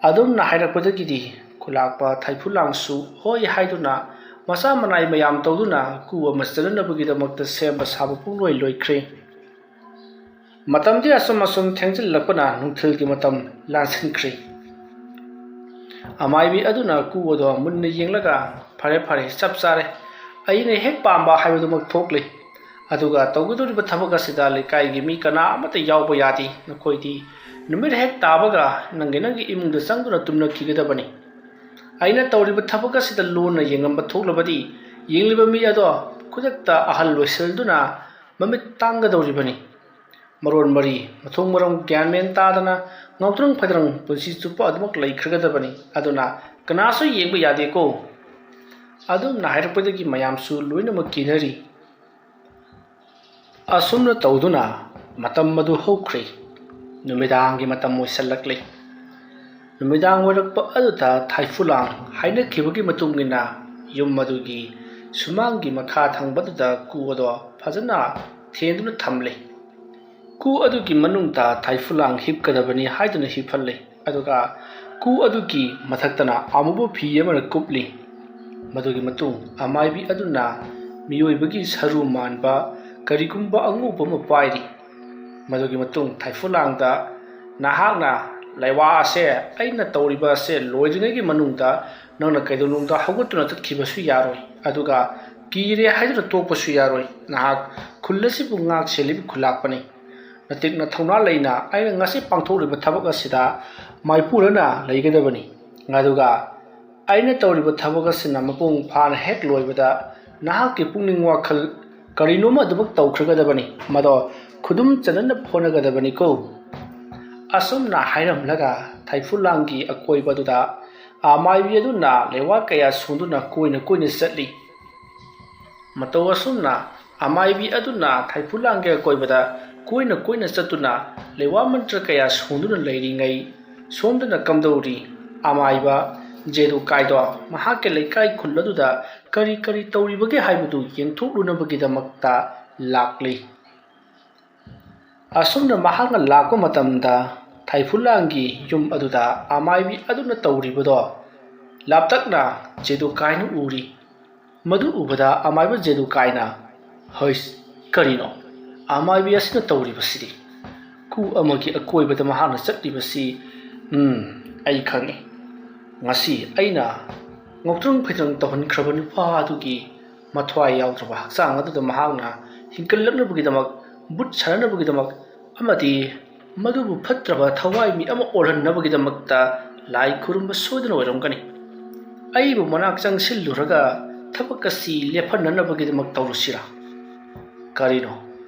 ꯑꯗꯨꯝꯅ ꯍꯥꯏꯔꯛꯄꯗꯒꯤꯗꯤ ꯈꯨꯂꯥꯛꯄ ꯊꯥꯏꯐꯨꯂꯥꯡꯁꯨ ꯍꯣꯏ ꯍꯥꯏꯗꯨꯅ ꯃꯆꯥ ꯃꯅꯥꯏ ꯃꯌꯥꯝ ꯇꯧꯗꯨꯅ ꯀꯨ ꯑꯃ ꯆꯟꯅꯅꯕꯒꯤꯗꯃꯛꯇ ꯁꯦꯝꯕ ꯁꯥꯕ ꯄꯨꯡꯂꯣꯏ ꯂꯣꯏꯈ꯭ꯔꯦ꯫ ꯃꯇꯝꯗꯤ ꯑꯁꯨꯝ ꯑꯁꯨꯝ ꯊꯦꯡꯖꯤꯜꯂꯛꯄꯅ ꯅꯨꯡꯊꯤꯜꯒꯤ ꯃꯇꯝ ꯂꯥꯟꯁꯤꯟꯈ꯭ꯔꯦ꯫ ꯑꯃꯥꯏꯕꯤ ꯑꯗꯨꯅ ꯀꯨ ꯑꯗꯣ ꯃꯨꯟꯅ ꯌꯦꯡꯂꯒ, "ꯐꯔꯦ, ꯐꯔꯦ, ꯆꯞ ꯆꯥꯔꯦ꯫ ꯑꯩꯅ ꯍꯦꯛ ꯄꯥꯝꯕ ꯍꯥꯏꯕꯗꯨꯃꯛ ꯊꯣꯛꯂꯦ꯫ ꯑꯗꯨꯒ ꯇꯧꯒꯗꯧꯔꯤꯕ ꯊꯕꯛ ꯑꯁꯤꯗ ꯂꯩꯀꯥꯏꯒꯤ ꯃꯤ ꯀꯅꯥ ꯑꯃꯠꯇ ꯌꯥꯎꯕ ꯌꯥꯗꯦ꯫ ꯅꯈꯣꯏꯗꯤ ꯅꯨꯃꯤꯠ ꯍꯦꯛ ꯇꯥꯕꯒ ꯅꯪꯒꯤ ꯅꯪꯒꯤ ꯏꯃꯨꯡꯗ ꯆꯪꯗꯨꯅ ꯇꯨꯝꯅꯈꯤꯒꯗꯕꯅꯤ꯫ ꯑꯩꯅ ꯇꯧꯔꯤꯕ ꯊꯕꯛ ꯑꯁꯤꯗ ꯂꯣꯟꯅ ꯌꯦꯡꯉꯝꯕ ꯊꯣꯛꯂꯕꯗꯤ ꯌꯦꯡꯂꯤꯕ ꯃꯤ ꯑꯗꯣ ꯈꯨꯗꯛꯇ ꯑꯍꯜ ꯑꯣꯏꯁꯤꯜꯗꯨꯅ ꯃꯃꯤꯠ ꯇꯥꯡꯒꯗꯧꯔꯤꯕꯅꯤ꯫ ꯃꯔꯣꯟ ꯃꯔꯤ, ꯃꯊꯣꯡ ꯃꯔꯝ ꯒ꯭ꯌꯥꯟ ꯃꯦꯟ ꯇꯥꯗꯅ ꯉꯥꯎꯇ꯭ꯔꯪ ꯐꯩꯗ꯭ꯔꯪ ꯄꯨꯟꯁꯤ ꯆꯨꯞꯄ ꯑꯗꯨꯃꯛ ꯂꯩꯈ꯭ꯔꯒꯗꯕꯅꯤ꯫ ꯑꯗꯨꯅ ꯀꯅꯥꯁꯨ ꯌꯦꯡꯕ ꯌꯥꯗꯦꯀꯣ꯫ ꯑꯗꯨꯝꯅ ꯍꯥꯏꯔꯛꯄꯗꯒꯤ ꯃꯌꯥꯝꯁꯨ ꯂꯣꯏꯅꯃꯛ ꯀꯤꯅꯔꯤ꯫ ꯑꯁꯨꯝꯅ ꯇꯧꯗꯨꯅ ꯃꯇꯝ ꯑꯗꯨ ꯍꯧꯈ꯭ꯔꯦ꯫ ꯅꯨꯃꯤꯗꯥꯡꯒꯤ ꯃꯇꯝ ꯑꯣꯏꯁꯤꯜꯂꯛꯂꯦ꯫ ꯅꯨꯃꯤꯗꯥꯡ ꯑꯣꯏꯔꯛꯄ ꯑꯗꯨꯗ ꯊꯥꯏꯐꯨꯂꯥꯡ ꯍꯥꯏꯅꯈꯤꯕꯒꯤ ꯃꯇꯨꯡ ꯏꯟꯅ ꯌꯨꯝ ꯑꯗꯨꯒꯤ ꯁꯨꯃꯥꯡꯒꯤ ꯃꯈꯥ ꯊꯪꯕꯗꯨꯗ ꯀꯨ ꯑꯗꯣ ꯐꯖꯅ ꯊꯦꯟꯗꯨꯅ ꯊꯝꯂꯦ꯫ ꯀꯨ ꯑꯗꯨꯒꯤ ꯃꯅꯨꯡꯗ ꯊꯥꯏꯐꯨꯂꯥꯡ ꯍꯤꯞꯀꯗꯕꯅꯤ ꯍꯥꯏꯗꯨꯅ ꯍꯤꯞꯍꯜꯂꯦ꯫ ꯑꯗꯨꯒ ꯀꯨ ꯑꯗꯨꯒꯤ ꯃꯊꯛꯇꯅ ꯑꯃꯨꯕ ꯐꯤ ꯑꯃꯅ ꯀꯨꯞꯂꯤ꯫ ꯃꯗꯨꯒꯤ ꯃꯇꯨꯡ ꯑꯃꯥꯏꯕꯤ ꯑꯗꯨꯅ ꯃꯤꯑꯣꯏꯕꯒꯤ ꯁꯔꯨ ꯃꯥꯟꯕ ꯀꯔꯤꯒꯨꯝꯕ ꯑꯉꯧꯕ ꯑꯃ ꯄꯥꯏꯔꯤ꯫ ꯃꯗꯨꯒꯤ ꯃꯇꯨꯡ ꯊꯥꯏꯐꯨꯂꯥꯡꯗ, "ꯅꯍꯥꯛꯅ ꯂꯩꯋꯥ ꯑꯁꯦ ꯑꯩꯅ ꯇꯧꯔꯤꯕ ꯑꯁꯦ ꯂꯣꯏꯗ꯭ꯔꯤꯉꯩꯒꯤ ꯃꯅꯨꯡꯗ ꯅꯪꯅ ꯀꯩꯗꯧꯅꯨꯡꯗ ꯍꯧꯒꯠꯇꯨꯅ ꯆꯠꯈꯤꯕꯁꯨ ꯌꯥꯔꯣꯏ, ꯑꯗꯨꯒ ꯀꯤꯔꯦ ꯍꯥꯏꯗꯨꯅ ꯇꯣꯛꯄꯁꯨ ꯌꯥꯔꯣꯏ꯫ ꯅꯍꯥꯛ ꯈꯨꯜ ꯑꯁꯤꯕꯨ ꯉꯥꯛ ꯁꯦꯜꯂꯤꯕ ꯈꯨꯜꯂꯥꯛꯄꯅꯤ꯫ ꯅꯇꯤꯛꯅ ꯊꯧꯅꯥ ꯂꯩꯅ ꯑꯩꯅ ꯉꯁꯤ ꯄꯥꯡꯊꯣꯛꯂꯤꯕ ꯊꯕꯛ ꯑꯁꯤꯗ ꯃꯥꯏꯄꯨꯅꯅ ꯂꯩꯒꯗꯕꯅꯤ꯫ ꯑꯗꯨꯒ ꯑꯩꯅ ꯇꯧꯔꯤꯕ ꯊꯕꯛ ꯑꯁꯤꯅ ꯃꯄꯨꯡ ꯐꯥꯅ ꯍꯦꯛ ꯂꯣꯏꯕꯗ ꯅꯍꯥꯛꯀꯤ ꯄꯨꯛꯅꯤꯡ ꯋꯥꯈꯜ ꯀꯔꯤꯅꯣꯃ ꯑꯗꯨꯃꯛ ꯇꯧꯈ꯭ꯔꯒꯗꯕꯅꯤ꯫ ꯃꯗꯣ ꯈꯨꯗꯨꯝ ꯆꯟꯅꯅꯕ ꯍꯣꯠꯅꯒꯗꯕꯅꯤꯀꯣ꯫" ꯑꯁꯨꯝꯅ ꯍꯥꯏꯔꯝꯂꯒ ꯊꯥꯏꯐꯨꯂꯥꯡꯒꯤ ꯑꯀꯣꯏꯕꯗꯨꯗ ꯑꯃꯥꯏꯕꯤ ꯑꯗꯨꯅ ꯂꯩꯋꯥ ꯀꯌꯥ ꯁꯣꯟꯗꯨꯅ ꯀꯣꯏꯅ ꯀꯣꯏꯅ ꯆꯠꯂꯤ꯫ ꯃꯇꯧ ꯑꯁꯨꯝꯅ ꯑꯃꯥꯏꯕꯤ ꯑꯗꯨꯅ ꯊꯥꯏꯐꯨꯂꯥꯡꯒꯤ ꯑꯀꯣꯏꯕꯗ ꯀꯣꯏꯅ ꯀꯣꯏꯅ ꯆꯠꯇꯨꯅ ꯂꯩꯋꯥ ꯃꯟꯇ꯭ꯔ ꯀꯌꯥ ꯁꯣꯟꯗꯨꯅ ꯂꯩꯔꯤꯉꯩ, ꯁꯣꯝꯗꯅ ꯀꯝꯗꯧꯔꯤ? ꯑꯃꯥꯏꯕ ꯖꯦꯗꯨꯀꯥꯏꯗꯣ ꯃꯍꯥꯛꯀꯤ ꯂꯩꯀꯥꯏ ꯈꯨꯜ ꯑꯗꯨꯗ ꯀꯔꯤ ꯀꯔꯤ ꯇꯧꯔꯤꯕꯒꯦ ꯍꯥꯏꯕꯗꯨ ꯌꯦꯡꯊꯣꯛꯂꯨꯅꯕꯒꯤꯗꯃꯛꯇ ꯂꯥꯛꯂꯤ꯫ ꯑꯁꯨꯝꯅ ꯃꯍꯥꯛꯅ ꯂꯥꯛꯄ ꯃꯇꯝꯗ ꯊꯥꯏꯐꯨꯂꯥꯡꯒꯤ ꯌꯨꯝ ꯑꯗꯨꯗ ꯑꯃꯥꯏꯕꯤ ꯑꯗꯨꯅ ꯇꯧꯔꯤꯕꯗꯣ ꯂꯥꯞꯇꯛꯅ ꯖꯦꯗꯨꯀꯥꯏꯅ ꯎꯔꯤ꯫ ꯃꯗꯨ ꯎꯕꯗ ꯑꯃꯥꯏꯕ ꯖꯦꯗꯨꯀꯥꯏꯅ, "ꯍꯩꯁ, ꯀꯔꯤꯅꯣ ꯑꯃꯥꯏꯕꯤ ꯑꯁꯤꯅ ꯇꯧꯔꯤꯕꯁꯤꯗꯤ? ꯀꯨ ꯑꯃꯒꯤ ꯑꯀꯣꯏꯕꯗ ꯃꯍꯥꯛꯅ ꯆꯠꯂꯤꯕꯁꯤ, ꯎꯝ, ꯑꯩ ꯈꯪꯏ꯫ ꯉꯁꯤ ꯑꯩꯅ ꯉꯧꯇ꯭ꯔꯪ ꯐꯩꯇ꯭ꯔꯪ ꯇꯧꯍꯟꯈ꯭ꯔꯕ ꯅꯨꯄꯥ ꯑꯗꯨꯒꯤ ꯃꯊ꯭ꯋꯥꯏ ꯌꯥꯎꯗ꯭ꯔꯕ ꯍꯛꯆꯥꯡ ꯑꯗꯨꯗ ꯃꯍꯥꯛꯅ ꯍꯤꯡꯒꯠꯂꯛꯅꯕꯒꯤꯗꯃꯛ, ꯕꯨꯠ ꯁꯥꯟꯅꯅꯕꯒꯤꯗꯃꯛ ꯑꯃꯗꯤ ꯃꯗꯨꯕꯨ ꯐꯠꯇ꯭ꯔꯕ ꯊꯋꯥꯏ ꯃꯤ ꯑꯃ ꯑꯣꯜꯍꯟꯅꯕꯒꯤꯗꯃꯛꯇ ꯂꯥꯏ ꯈꯨꯔꯨꯝꯕ ꯁꯣꯏꯗꯅ ꯑꯣꯏꯔꯝꯒꯅꯤ꯫ ꯑꯩꯕꯨ ꯃꯅꯥꯛ ꯆꯪꯁꯤꯜꯂꯨꯔꯒ ꯊꯕꯛ ꯑꯁꯤ ꯂꯦꯞꯍꯟꯅꯅꯕꯒꯤꯗꯃꯛ ꯇꯧꯔꯨꯁꯤꯔꯥ? ꯀꯔꯤꯅꯣ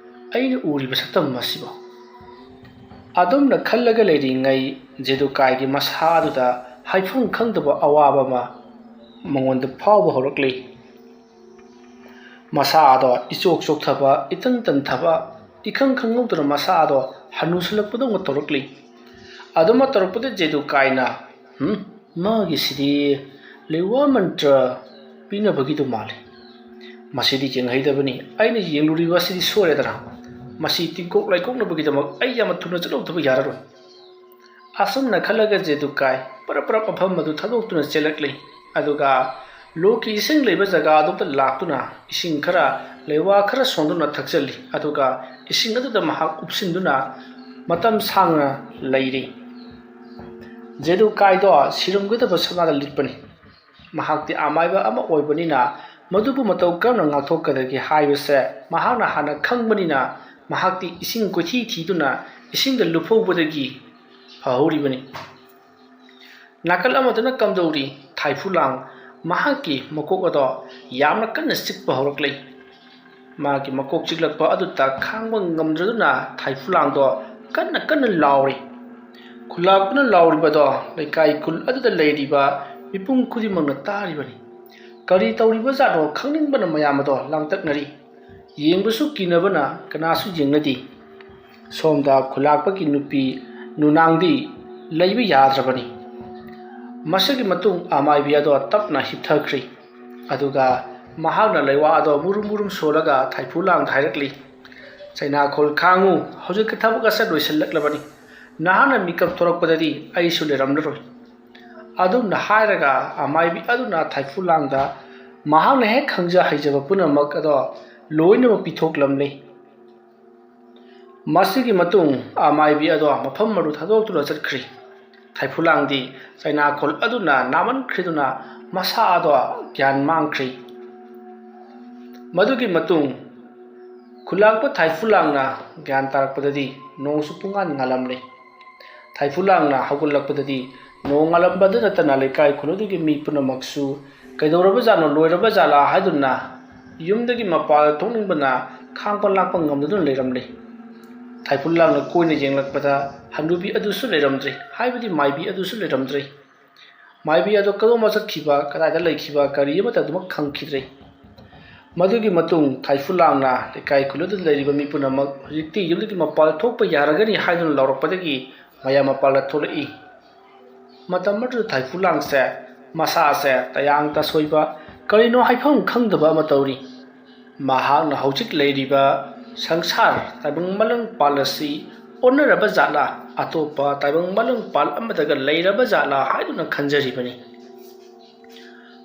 ꯑꯩꯅ ꯎꯔꯤꯕ ꯁꯛꯇꯝ ꯑꯁꯤꯕꯣ? ꯑꯗꯨꯝꯅ ꯈꯜꯂꯒ ꯂꯩꯔꯤꯉꯩ ꯖꯦꯗꯨꯀꯥꯏꯒꯤ ꯃꯁꯥ ꯑꯗꯨꯗ ꯍꯥꯏꯐꯝ ꯈꯪꯗꯕ ꯑꯋꯥꯕ ꯑꯃ ꯃꯉꯣꯟꯗ ꯐꯥꯎꯕ ꯍꯧꯔꯛꯂꯤ꯫ ꯃꯁꯥ ꯑꯗꯣ ꯏꯆꯣꯛ ꯆꯣꯛꯊꯕ, ꯏꯇꯟ ꯇꯟꯊꯕ, ꯏꯈꯪ ꯈꯪꯍꯧꯗꯅ ꯃꯁꯥ ꯑꯗꯣ ꯍꯅꯨꯁꯜꯂꯛꯄꯗꯧꯅ ꯇꯧꯔꯛꯂꯤ꯫ ꯑꯗꯨꯃ ꯇꯧꯔꯛꯄꯗ ꯖꯦꯗꯨꯀꯥꯏꯅ, "ꯍꯝ, ꯃꯥꯒꯤꯁꯤꯗꯤ ꯂꯩꯋꯥ ꯃꯟꯇ꯭ꯔ ꯄꯤꯅꯕꯒꯤꯗꯨ ꯃꯥꯜꯂꯤ꯫ ꯃꯁꯤꯗꯤ ꯌꯦꯡꯍꯩꯗꯕꯅꯤ꯫ ꯑꯩꯅ ꯌꯦꯡꯂꯨꯔꯤꯕ ꯑꯁꯤꯗꯤ ꯁꯣꯏꯔꯦꯗꯅ꯫ ꯃꯁꯤ ꯇꯤꯡꯀꯣꯛ ꯂꯥꯏꯀꯣꯛꯅꯕꯒꯤꯗꯃꯛ ꯑꯩ ꯌꯥꯝꯅ ꯊꯨꯅ ꯆꯠꯍꯧꯗꯕ ꯌꯥꯔꯔꯣꯏ꯫" ꯑꯁꯨꯝꯅ ꯈꯜꯂꯒ ꯖꯦꯗꯨꯀꯥꯏ ꯄꯔꯞ ꯄꯔꯞ ꯃꯐꯝ ꯑꯗꯨ ꯊꯥꯗꯣꯛꯇꯨꯅ ꯆꯦꯜꯂꯛꯂꯤ꯫ ꯑꯗꯨꯒ ꯂꯣꯛꯀꯤ ꯏꯁꯤꯡ ꯂꯩꯕ ꯖꯒꯥ ꯑꯗꯨꯗ ꯂꯥꯛꯇꯨꯅ ꯏꯁꯤꯡ ꯈꯔ, ꯂꯩꯋꯥ ꯈꯔ ꯁꯣꯟꯗꯨꯅ ꯊꯛꯆꯜꯂꯤ꯫ ꯑꯗꯨꯒ ꯏꯁꯤꯡ ꯑꯗꯨꯗ ꯃꯍꯥꯛ ꯎꯞꯁꯤꯟꯗꯨꯅ ꯃꯇꯝ ꯁꯥꯡꯅ ꯂꯩꯔꯤ꯫ ꯖꯦꯗꯨꯀꯥꯏꯗꯣ ꯁꯤꯔꯝꯒꯗꯕ ꯁꯅꯥꯗ ꯂꯤꯠꯄꯅꯤ꯫ ꯃꯍꯥꯛꯇꯤ ꯑꯃꯥꯏꯕ ꯑꯃ ꯑꯣꯏꯕꯅꯤꯅ ꯃꯗꯨꯕꯨ ꯃꯇꯧ ꯀꯔꯝꯅ ꯉꯥꯛꯊꯣꯛꯀꯗꯒꯦ ꯍꯥꯏꯕꯁꯦ ꯃꯍꯥꯛꯅ ꯍꯥꯟꯅ ꯈꯪꯕꯅꯤꯅ ꯃꯍꯥꯛꯇꯤ ꯏꯁꯤꯡ ꯀꯣꯏꯊꯤ ꯊꯤꯗꯨꯅ ꯏꯁꯤꯡꯗ ꯂꯨꯞꯍꯧꯕꯗꯒꯤ ꯐꯍꯧꯔꯤꯕꯅꯤ꯫ ꯅꯥꯀꯜ ꯑꯃꯗꯅ ꯀꯝꯗꯧꯔꯤ? ꯊꯥꯏꯐꯨꯂꯥꯡ ꯃꯍꯥꯛꯀꯤ ꯃꯀꯣꯛ ꯑꯗꯣ ꯌꯥꯝꯅ ꯀꯟꯅ ꯆꯤꯛꯄ ꯍꯧꯔꯛꯂꯦ꯫ ꯃꯥꯒꯤ ꯃꯀꯣꯛ ꯆꯤꯛꯂꯛꯄ ꯑꯗꯨꯗ ꯈꯥꯡꯕ ꯉꯝꯗ꯭ꯔꯗꯨꯅ ꯊꯥꯏꯐꯨꯂꯥꯡꯗꯣ ꯀꯟꯅ ꯀꯟꯅ ꯂꯥꯎꯔꯤ꯫ ꯈꯨꯂꯥꯛꯄꯅ ꯂꯥꯎꯔꯤꯕꯗꯣ ꯂꯩꯀꯥꯏ ꯈꯨꯜ ꯑꯗꯨꯗ ꯂꯩꯔꯤꯕ ꯃꯤꯄꯨꯝ ꯈꯨꯗꯤꯡꯃꯛꯅ ꯇꯥꯔꯤꯕꯅꯤ꯫ ꯀꯔꯤ ꯇꯧꯔꯤꯕꯖꯥꯠꯅꯣ ꯈꯪꯅꯤꯡꯕꯅ ꯃꯌꯥꯝ ꯑꯗꯣ ꯂꯥꯡꯇꯛꯅꯔꯤ꯫ ꯌꯦꯡꯕꯁꯨ ꯀꯤꯅꯕꯅ ꯀꯅꯥꯁꯨ ꯌꯦꯡꯅꯗꯦ꯫ ꯁꯣꯝꯗ ꯈꯨꯂꯥꯛꯄꯒꯤ ꯅꯨꯄꯤ ꯅꯨꯅꯥꯡꯗꯤ ꯂꯩꯕ ꯌꯥꯗ꯭ꯔꯕꯅꯤ꯫ ꯃꯁꯤꯒꯤ ꯃꯇꯨꯡ ꯑꯃꯥꯏꯕꯤ ꯑꯗꯣ ꯇꯞꯅ ꯍꯤꯞꯊꯈ꯭ꯔꯤ꯫ ꯑꯗꯨꯒ ꯃꯍꯥꯛꯅ ꯂꯩꯋꯥ ꯑꯗꯣ ꯃꯨꯔꯨꯝ ꯃꯨꯔꯨꯝ ꯁꯣꯜꯂꯒ ꯊꯥꯏꯐꯨꯂꯥꯡꯗ ꯍꯥꯏꯔꯛꯂꯤ, "ꯆꯩꯅꯥꯈꯣꯜ ꯈꯥꯡꯉꯨ, ꯍꯧꯖꯤꯛꯀꯤ ꯊꯕꯛ ꯑꯁꯦ ꯂꯣꯏꯁꯤꯜꯂꯛꯂꯕꯅꯤ꯫ ꯅꯍꯥꯛꯅ ꯃꯤꯀꯞ ꯊꯣꯔꯛꯄꯗꯗꯤ ꯑꯩꯁꯨ ꯂꯩꯔꯝꯂꯔꯣꯏ꯫" ꯑꯗꯨꯝꯅ ꯍꯥꯏꯔꯒ ꯑꯃꯥꯏꯕꯤ ꯑꯗꯨꯅ ꯊꯥꯏꯐꯨꯂꯥꯡꯗ ꯃꯍꯥꯛꯅ ꯍꯦꯛ ꯈꯪꯖ ꯍꯩꯖꯕ ꯄꯨꯝꯅꯃꯛ ꯑꯗꯣ ꯂꯣꯏꯅꯃꯛ ꯄꯤꯊꯣꯛꯂꯝꯂꯦ꯫ ꯃꯁꯤꯒꯤ ꯃꯇꯨꯡ ꯑꯃꯥꯏꯕꯤ ꯑꯗꯣ ꯃꯐꯝ ꯑꯗꯨ ꯊꯥꯗꯣꯛꯇꯨꯅ ꯆꯠꯈ꯭ꯔꯤ꯫ ꯊꯥꯏꯐꯨꯂꯥꯡꯗꯤ ꯆꯩꯅꯥꯈꯣꯜ ꯑꯗꯨꯅ ꯅꯥꯃꯟꯈ꯭ꯔꯤꯗꯨꯅ ꯃꯁꯥ ꯑꯗꯣ ꯒ꯭ꯌꯥꯟ ꯃꯥꯡꯈ꯭ꯔꯤ꯫ ꯃꯗꯨꯒꯤ ꯃꯇꯨꯡ ꯈꯨꯜꯂꯥꯛꯄ ꯊꯥꯏꯐꯨꯂꯥꯡꯅ ꯒ꯭ꯌꯥꯟ ꯇꯥꯔꯛꯄꯗꯗꯤ ꯅꯣꯡꯁꯨ ꯄꯨꯡꯉꯥꯟ ꯉꯥꯜꯂꯝꯂꯦ꯫ ꯊꯥꯏꯐꯨꯂꯥꯡꯅ ꯍꯧꯒꯠꯂꯛꯄꯗꯗꯤ ꯅꯣꯡ ꯉꯥꯜꯂꯝꯕꯗ ꯅꯠꯇꯅ ꯂꯩꯀꯥꯏ ꯈꯨꯜ ꯑꯗꯨꯒꯤ ꯃꯤ ꯄꯨꯝꯅꯃꯛꯁꯨ ꯀꯩꯗꯧꯔꯕꯖꯥꯠꯅꯣ, ꯂꯣꯏꯔꯕꯖꯥꯠꯂꯥ ꯍꯥꯏꯗꯨꯅ ꯌꯨꯝꯗꯒꯤ ꯃꯄꯥꯜ ꯊꯣꯛꯅꯤꯡꯕꯅ ꯈꯥꯡꯕ ꯂꯥꯛꯄ ꯉꯝꯗꯗꯨꯅ ꯂꯩꯔꯝꯂꯦ꯫ ꯊꯥꯏꯐꯨꯂꯥꯡꯅ ꯀꯣꯏꯅ ꯌꯦꯡꯂꯛꯄꯗ ꯍꯅꯨꯕꯤ ꯑꯗꯨꯁꯨ ꯂꯩꯔꯝꯗ꯭ꯔꯦ, ꯍꯥꯏꯕꯗꯤ ꯃꯥꯏꯕꯤ ꯑꯗꯨꯁꯨ ꯂꯩꯔꯝꯗ꯭ꯔꯦ꯫ ꯃꯥꯏꯕꯤ ꯑꯗꯨ ꯀꯗꯣꯝꯗ ꯆꯠꯈꯤꯕ, ꯀꯗꯥꯏꯗ ꯂꯩꯈꯤꯕ, ꯀꯔꯤ ꯑꯃꯠꯇ ꯑꯗꯨꯃꯛ ꯈꯪꯈꯤꯗ꯭ꯔꯦ꯫ ꯃꯗꯨꯒꯤ ꯃꯇꯨꯡ ꯊꯥꯏꯐꯨꯂꯥꯡꯅ ꯂꯩꯀꯥꯏ ꯈꯨꯜ ꯑꯗꯨꯗ ꯂꯩꯔꯤꯕ ꯃꯤ ꯄꯨꯝꯅꯃꯛ ꯍꯧꯖꯤꯛꯇꯤ ꯌꯨꯝꯗꯒꯤ ꯃꯄꯥꯜ ꯊꯣꯛꯄ ꯌꯥꯔꯒꯅꯤ ꯍꯥꯏꯗꯨꯅ ꯂꯥꯎꯔꯛꯄꯗꯒꯤ ꯃꯌꯥꯝ ꯃꯄꯥꯜꯗ ꯊꯣꯛꯂꯛꯏ꯫ ꯃꯇꯝ ꯑꯗꯨꯗ ꯊꯥꯏꯐꯨꯂꯥꯡꯁꯦ ꯃꯁꯥꯁꯦ ꯇꯌꯥꯡ ꯇꯁꯣꯏꯕ, ꯀꯔꯤꯅꯣ ꯍꯥꯏꯐꯝ ꯈꯪꯗꯕ ꯑꯃ ꯇꯧꯔꯤ꯫ ꯃꯍꯥꯛꯅ ꯍꯧꯖꯤꯛ ꯂꯩꯔꯤꯕ ꯁꯪꯁꯥꯔ ꯇꯥꯏꯕꯪ ꯃꯥꯂꯪ ꯄꯥꯜ ꯑꯁꯤ ꯑꯣꯟꯅꯔꯕ ꯖꯥꯠꯂꯥ, ꯑꯇꯣꯞꯄ ꯇꯥꯏꯕꯪ ꯃꯥꯂꯪ ꯄꯥꯜ ꯑꯃꯗꯒ ꯂꯩꯔꯕ ꯖꯥꯠꯂꯥ ꯍꯥꯏꯗꯨꯅ ꯈꯟꯖꯔꯤꯕꯅꯤ꯫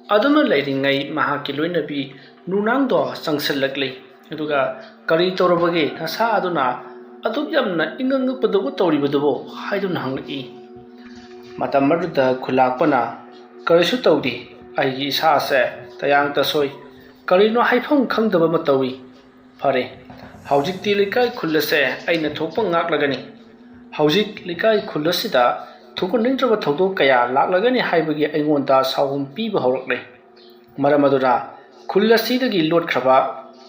ꯑꯗꯨꯝꯅ ꯂꯩꯔꯤꯉꯩ ꯃꯍꯥꯛꯀꯤ ꯂꯣꯏꯅꯕꯤ ꯅꯨꯅꯥꯡꯗꯣ ꯆꯪꯁꯤꯜꯂꯛꯂꯤ꯫ ꯑꯗꯨꯒ "ꯀꯔꯤ ꯇꯧꯔꯕꯒꯦ? ꯅꯁꯥ ꯑꯗꯨꯅ ꯑꯗꯨꯛ ꯌꯥꯝꯅ ꯏꯪꯉꯪꯉꯛꯄꯗꯧꯕ ꯇꯧꯔꯤꯕꯗꯨꯕꯨ?" ꯍꯥꯏꯗꯨꯅ ꯍꯪꯂꯛꯏ꯫ ꯃꯇꯝ ꯑꯗꯨꯗ ꯈꯨꯜꯂꯥꯛꯄꯅ, "ꯀꯔꯤꯁꯨ ꯇꯧꯗꯦ, ꯑꯩꯒꯤ ꯏꯁꯥꯁꯦ ꯇꯌꯥꯡ ꯇꯁꯣꯏ, ꯀꯔꯤꯅꯣ ꯍꯥꯏꯐꯝ ꯈꯪꯗꯕ ꯑꯃ ꯇꯧꯏ꯫ ꯐꯔꯦ, ꯍꯧꯖꯤꯛꯇꯤ ꯂꯩꯀꯥꯏ ꯈꯨꯜ ꯑꯁꯦ ꯑꯩꯅ ꯊꯣꯛꯄ ꯉꯥꯛꯂꯒꯅꯤ꯫ ꯍꯧꯖꯤꯛ ꯂꯩꯀꯥꯏ ꯈꯨꯜ ꯑꯁꯤꯗ ꯊꯣꯛꯍꯟꯅꯤꯡꯗ꯭ꯔꯕ ꯊꯧꯗꯣꯛ ꯀꯌꯥ ꯂꯥꯛꯂꯒꯅꯤ ꯍꯥꯏꯕꯒꯤ ꯑꯩꯉꯣꯟꯗ ꯁꯥꯎꯍꯨꯝ ꯄꯤꯕ ꯍꯧꯔꯛꯂꯦ꯫ ꯃꯔꯝ ꯑꯗꯨꯅ ꯈꯨꯜ ꯑꯁꯤꯗꯒꯤ ꯂꯣꯠꯈ꯭ꯔꯕ,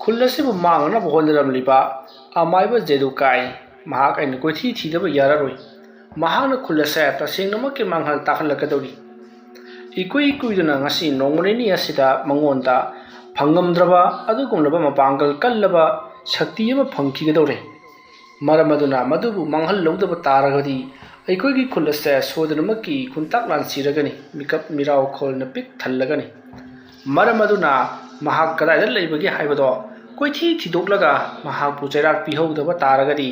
ꯈꯨꯜ ꯑꯁꯤꯕꯨ ꯃꯥꯡꯅꯅꯕ ꯍꯣꯠꯅꯔꯝꯂꯤꯕ ꯑꯃꯥꯏꯕ ꯖꯦꯗꯨꯀꯥꯏ, ꯃꯍꯥꯛ ꯑꯩꯅ ꯀꯣꯏꯊꯤ ꯊꯤꯗꯕ ꯌꯥꯔꯔꯣꯏ꯫ ꯃꯍꯥꯛꯅ ꯈꯨꯜ ꯑꯁꯦ ꯇꯁꯦꯡꯅꯃꯛꯀꯤ ꯃꯥꯡꯍꯟ ꯇꯥꯛꯍꯜꯂꯛꯀꯗꯧꯔꯤ꯫ ꯏꯀꯨꯏ ꯀꯨꯏꯗꯅ ꯉꯁꯤ ꯅꯣꯡꯃ ꯅꯤꯅꯤ ꯑꯁꯤꯗ ꯃꯉꯣꯟꯗ ꯐꯪꯉꯝꯗ꯭ꯔꯕ ꯑꯗꯨꯒꯨꯝꯂꯕ ꯃꯄꯥꯡꯒꯜ ꯀꯜꯂꯕ ꯁꯛꯇꯤ ꯑꯃ ꯐꯪꯈꯤꯒꯗꯧꯔꯦ꯫ ꯃꯔꯝ ꯑꯗꯨꯅ ꯃꯗꯨꯕꯨ ꯃꯥꯡꯍꯜꯍꯧꯗꯕ ꯇꯥꯔꯒꯗꯤ ꯑꯩꯈꯣꯏꯒꯤ ꯈꯨꯜ ꯑꯁꯦ ꯁꯣꯏꯗꯅꯃꯛꯀꯤ ꯈꯨꯟꯇꯥꯛ ꯂꯥꯟꯁꯤꯔꯒꯅꯤ, ꯃꯤꯀꯞ ꯃꯤꯔꯥꯎꯈꯣꯜꯅ ꯄꯤꯛ ꯊꯜꯂꯒꯅꯤ꯫ ꯃꯔꯝ ꯑꯗꯨꯅ ꯃꯍꯥꯛ ꯀꯗꯥꯏꯗ ꯂꯩꯕꯒꯦ ꯍꯥꯏꯕꯗꯣ ꯀꯣꯏꯊꯤ ꯊꯤꯗꯣꯛꯂꯒ ꯃꯍꯥꯛꯄꯨ ꯆꯩꯔꯥꯛ ꯄꯤꯍꯧꯗꯕ ꯇꯥꯔꯒꯗꯤ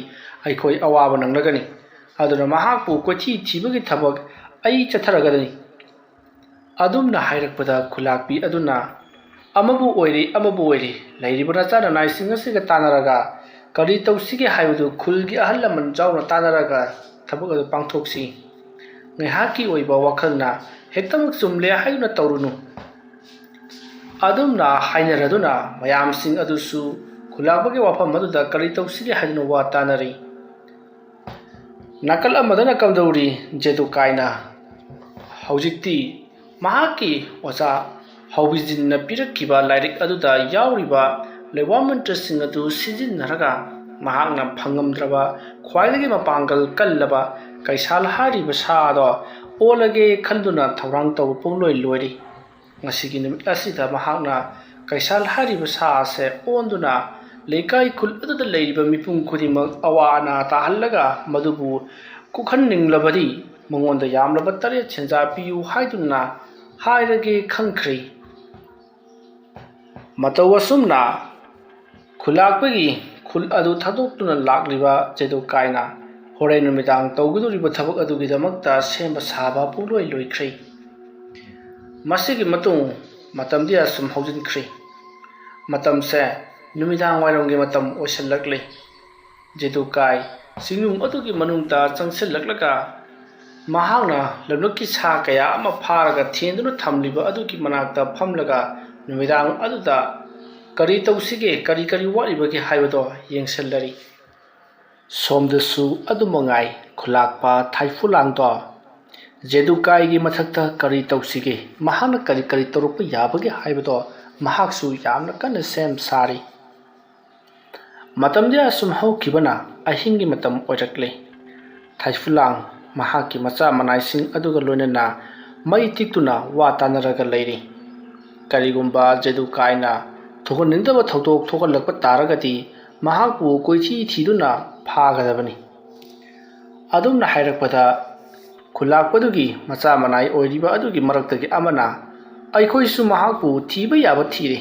ꯑꯩꯈꯣꯏ ꯑꯋꯥꯕ ꯅꯪꯂꯒꯅꯤ꯫ ꯑꯗꯨꯅ ꯃꯍꯥꯛꯄꯨ ꯀꯣꯏꯊꯤ ꯊꯤꯕꯒꯤ ꯊꯕꯛ ꯑꯩ ꯆꯠꯊꯔꯒꯅꯤ꯫ ꯑꯗꯨꯝꯅ ꯍꯥꯏꯔꯛꯄꯗ ꯈꯨꯂꯥꯛꯄꯤ ꯑꯗꯨꯅ, "ꯑꯃꯕꯨ ꯑꯣꯏꯔꯤ, ꯑꯃꯕꯨ ꯑꯣꯏꯔꯤ, ꯂꯩꯔꯤꯕ ꯅꯆꯥ ꯅꯅꯥꯏꯁꯤꯡ ꯑꯁꯤꯒ ꯇꯥꯟꯅꯔꯒ ꯀꯔꯤ ꯇꯧꯁꯤꯒꯦ ꯍꯥꯏꯕꯗꯨ ꯈꯨꯜꯒꯤ ꯑꯍꯜ ꯂꯃꯟ ꯌꯥꯎꯅ ꯇꯥꯟꯅꯔꯒ ꯊꯕꯛ ꯑꯗꯨ ꯄꯥꯡꯊꯣꯛꯁꯤ꯫ ꯉꯥꯏꯍꯥꯛꯀꯤ ꯑꯣꯏꯕ ꯋꯥꯈꯜꯅ ꯍꯦꯛꯇꯃꯛ ꯆꯨꯝꯂꯦ ꯍꯥꯏꯗꯨꯅ ꯇꯧꯔꯨꯅꯨ꯫" ꯑꯗꯨꯝꯅ ꯍꯥꯏꯅꯔꯗꯨꯅ ꯃꯌꯥꯝꯁꯤꯡ ꯑꯗꯨꯁꯨ ꯈꯨꯂꯥꯛꯄꯒꯤ ꯋꯥꯐꯝ ꯑꯗꯨꯗ ꯀꯔꯤ ꯇꯧꯁꯤꯒꯦ ꯍꯥꯏꯗꯨꯅ ꯋꯥ ꯇꯥꯅꯔꯤ꯫ ꯅꯥꯀꯜ ꯑꯃꯗꯅ ꯀꯝꯗꯧꯔꯤ? ꯖꯦꯗꯨꯀꯥꯏꯅ ꯍꯧꯖꯤꯛꯇꯤ ꯃꯍꯥꯛꯀꯤ ꯑꯣꯖꯥ ꯍꯧꯕꯤꯖꯤꯟꯅ ꯄꯤꯔꯛꯈꯤꯕ ꯂꯥꯏꯔꯤꯛ ꯑꯗꯨꯗ ꯌꯥꯎꯔꯤꯕ ꯂꯩꯋꯥ ꯃꯟꯇ꯭ꯔꯁꯤꯡ ꯑꯗꯨ ꯁꯤꯖꯤꯟꯅꯔꯒ ꯃꯍꯥꯛꯅ ꯐꯪꯉꯝꯗ꯭ꯔꯕ ꯈ꯭ꯋꯥꯏꯗꯒꯤ ꯃꯄꯥꯡꯒꯜ ꯀꯜꯂꯕ ꯀꯩꯁꯥꯜ ꯍꯥꯏꯔꯤꯕ ꯁꯥ ꯑꯗꯣ ꯑꯣꯜꯂꯒꯦ ꯈꯟꯗꯨꯅ ꯊꯧꯔꯥꯡ ꯇꯧꯕ ꯄꯨꯡꯂꯣꯏ ꯂꯣꯏꯔꯤ꯫ ꯉꯁꯤꯒꯤ ꯅꯨꯃꯤꯠ ꯑꯁꯤꯗ ꯃꯍꯥꯛꯅ ꯀꯩꯁꯥꯜ ꯍꯥꯏꯔꯤꯕ ꯁꯥ ꯑꯁꯦ ꯑꯣꯟꯗꯨꯅ ꯂꯩꯀꯥꯏ ꯈꯨꯜ ꯑꯗꯨꯗ ꯂꯩꯔꯤꯕ ꯃꯤꯄꯨꯝ ꯈꯨꯗꯤꯡꯃꯛ ꯑꯋꯥ ꯑꯅꯥ ꯇꯥꯍꯜꯂꯒ ꯃꯗꯨꯕꯨ ꯀꯣꯛꯍꯟꯅꯤꯡꯂꯕꯗꯤ ꯃꯉꯣꯟꯗ ꯌꯥꯝꯂꯕ ꯇꯔꯦꯠ ꯁꯦꯟꯖꯥ ꯄꯤꯌꯨ ꯍꯥꯏꯗꯨꯅ ꯍꯥꯏꯔꯒꯦ ꯈꯟꯈ꯭ꯔꯦ꯫ ꯃꯇꯧ ꯑꯁꯨꯝꯅ ꯈꯨꯂꯥꯛꯄꯒꯤ ꯈꯨꯜ ꯑꯗꯨ ꯊꯥꯗꯣꯛꯇꯨꯅ ꯂꯥꯛꯂꯤꯕ ꯖꯦꯗꯨꯀꯥꯏꯅ ꯍꯣꯔꯦꯟ ꯅꯨꯃꯤꯗꯥꯡ ꯇꯧꯒꯗꯧꯔꯤꯕ ꯊꯕꯛ ꯑꯗꯨꯒꯤꯗꯃꯛꯇ ꯁꯦꯝꯕ ꯁꯥꯕ ꯄꯨꯡꯂꯣꯏ ꯂꯣꯏꯈ꯭ꯔꯦ꯫ ꯃꯁꯤꯒꯤ ꯃꯇꯨꯡ ꯃꯇꯝꯗꯤ ꯑꯁꯨꯝ ꯍꯧꯖꯤꯟꯈ꯭ꯔꯦ꯫ ꯃꯇꯝꯁꯦ ꯅꯨꯃꯤꯗꯥꯡ ꯋꯥꯏꯔꯝꯒꯤ ꯃꯇꯝ ꯑꯣꯏꯁꯤꯜꯂꯛꯂꯦ꯫ ꯖꯦꯗꯨꯀꯥꯏ ꯆꯤꯡꯅꯨꯡ ꯑꯗꯨꯒꯤ ꯃꯅꯨꯡꯗ ꯆꯪꯁꯤꯜꯂꯛꯂꯒ ꯃꯍꯥꯛꯅ ꯂꯝꯂꯛꯀꯤ ꯁꯥ ꯀꯌꯥ ꯑꯃ ꯐꯥꯔꯒ ꯊꯦꯟꯗꯨꯅ ꯊꯝꯂꯤꯕ ꯑꯗꯨꯒꯤ ꯃꯅꯥꯛꯇ ꯐꯝꯂꯒ ꯅꯨꯃꯤꯗꯥꯡ ꯑꯗꯨꯗ ꯀꯔꯤ ꯇꯧꯁꯤꯒꯦ, ꯀꯔꯤ ꯀꯔꯤ ꯋꯥꯠꯂꯤꯕꯒꯦ ꯍꯥꯏꯕꯗꯣ ꯌꯦꯡꯁꯤꯜꯂꯔꯤ꯫ ꯁꯣꯝꯗꯁꯨ ꯑꯗꯨꯃꯉꯥꯏ, ꯈꯨꯂꯥꯛꯄ ꯊꯥꯏꯐꯨꯂꯥꯡꯗꯣ ꯖꯦꯗꯨꯀꯥꯏꯒꯤ ꯃꯊꯛꯇ ꯀꯔꯤ ꯇꯧꯁꯤꯒꯦ, ꯃꯍꯥꯛꯅ ꯀꯔꯤ ꯀꯔꯤ ꯇꯧꯔꯛꯄ ꯌꯥꯕꯒꯦ ꯍꯥꯏꯕꯗꯣ ꯃꯍꯥꯛꯁꯨ ꯌꯥꯝꯅ ꯀꯟꯅ ꯁꯦꯝ ꯁꯥꯔꯤ꯫ ꯃꯇꯝꯗꯤ ꯑꯁꯨꯝ ꯍꯧꯈꯤꯕꯅ ꯑꯍꯤꯡꯒꯤ ꯃꯇꯝ ꯑꯣꯏꯔꯛꯂꯦ꯫ ꯊꯥꯏꯐꯨꯂꯥꯡ ꯃꯍꯥꯛꯀꯤ ꯃꯆꯥ ꯃꯅꯥꯏꯁꯤꯡ ꯑꯗꯨꯒ ꯂꯣꯏꯅꯅ ꯃꯩ ꯇꯤꯛꯇꯨꯅ ꯋꯥ ꯇꯥꯅꯔꯒ ꯂꯩꯔꯤ꯫ ꯀꯔꯤꯒꯨꯝꯕ ꯖꯦꯗꯨꯀꯥꯏꯅ ꯊꯣꯛꯍꯟꯅꯤꯡꯗꯕ ꯊꯧꯗꯣꯛ ꯊꯣꯛꯍꯜꯂꯛꯄ ꯇꯥꯔꯒꯗꯤ ꯃꯍꯥꯛꯄꯨ ꯀꯣꯏꯊꯤ ꯊꯤꯗꯨꯅ ꯐꯥꯒꯗꯕꯅꯤ꯫ ꯑꯗꯨꯝꯅ ꯍꯥꯏꯔꯛꯄꯗ ꯈꯨꯂꯥꯛꯄꯗꯨꯒꯤ ꯃꯆꯥ ꯃꯅꯥꯏ ꯑꯣꯏꯔꯤꯕ ꯑꯗꯨꯒꯤ ꯃꯔꯛꯇꯒꯤ ꯑꯃꯅ, "ꯑꯩꯈꯣꯏꯁꯨ ꯃꯍꯥꯛꯄꯨ ꯊꯤꯕ ꯌꯥꯕ ꯊꯤꯔꯦ꯫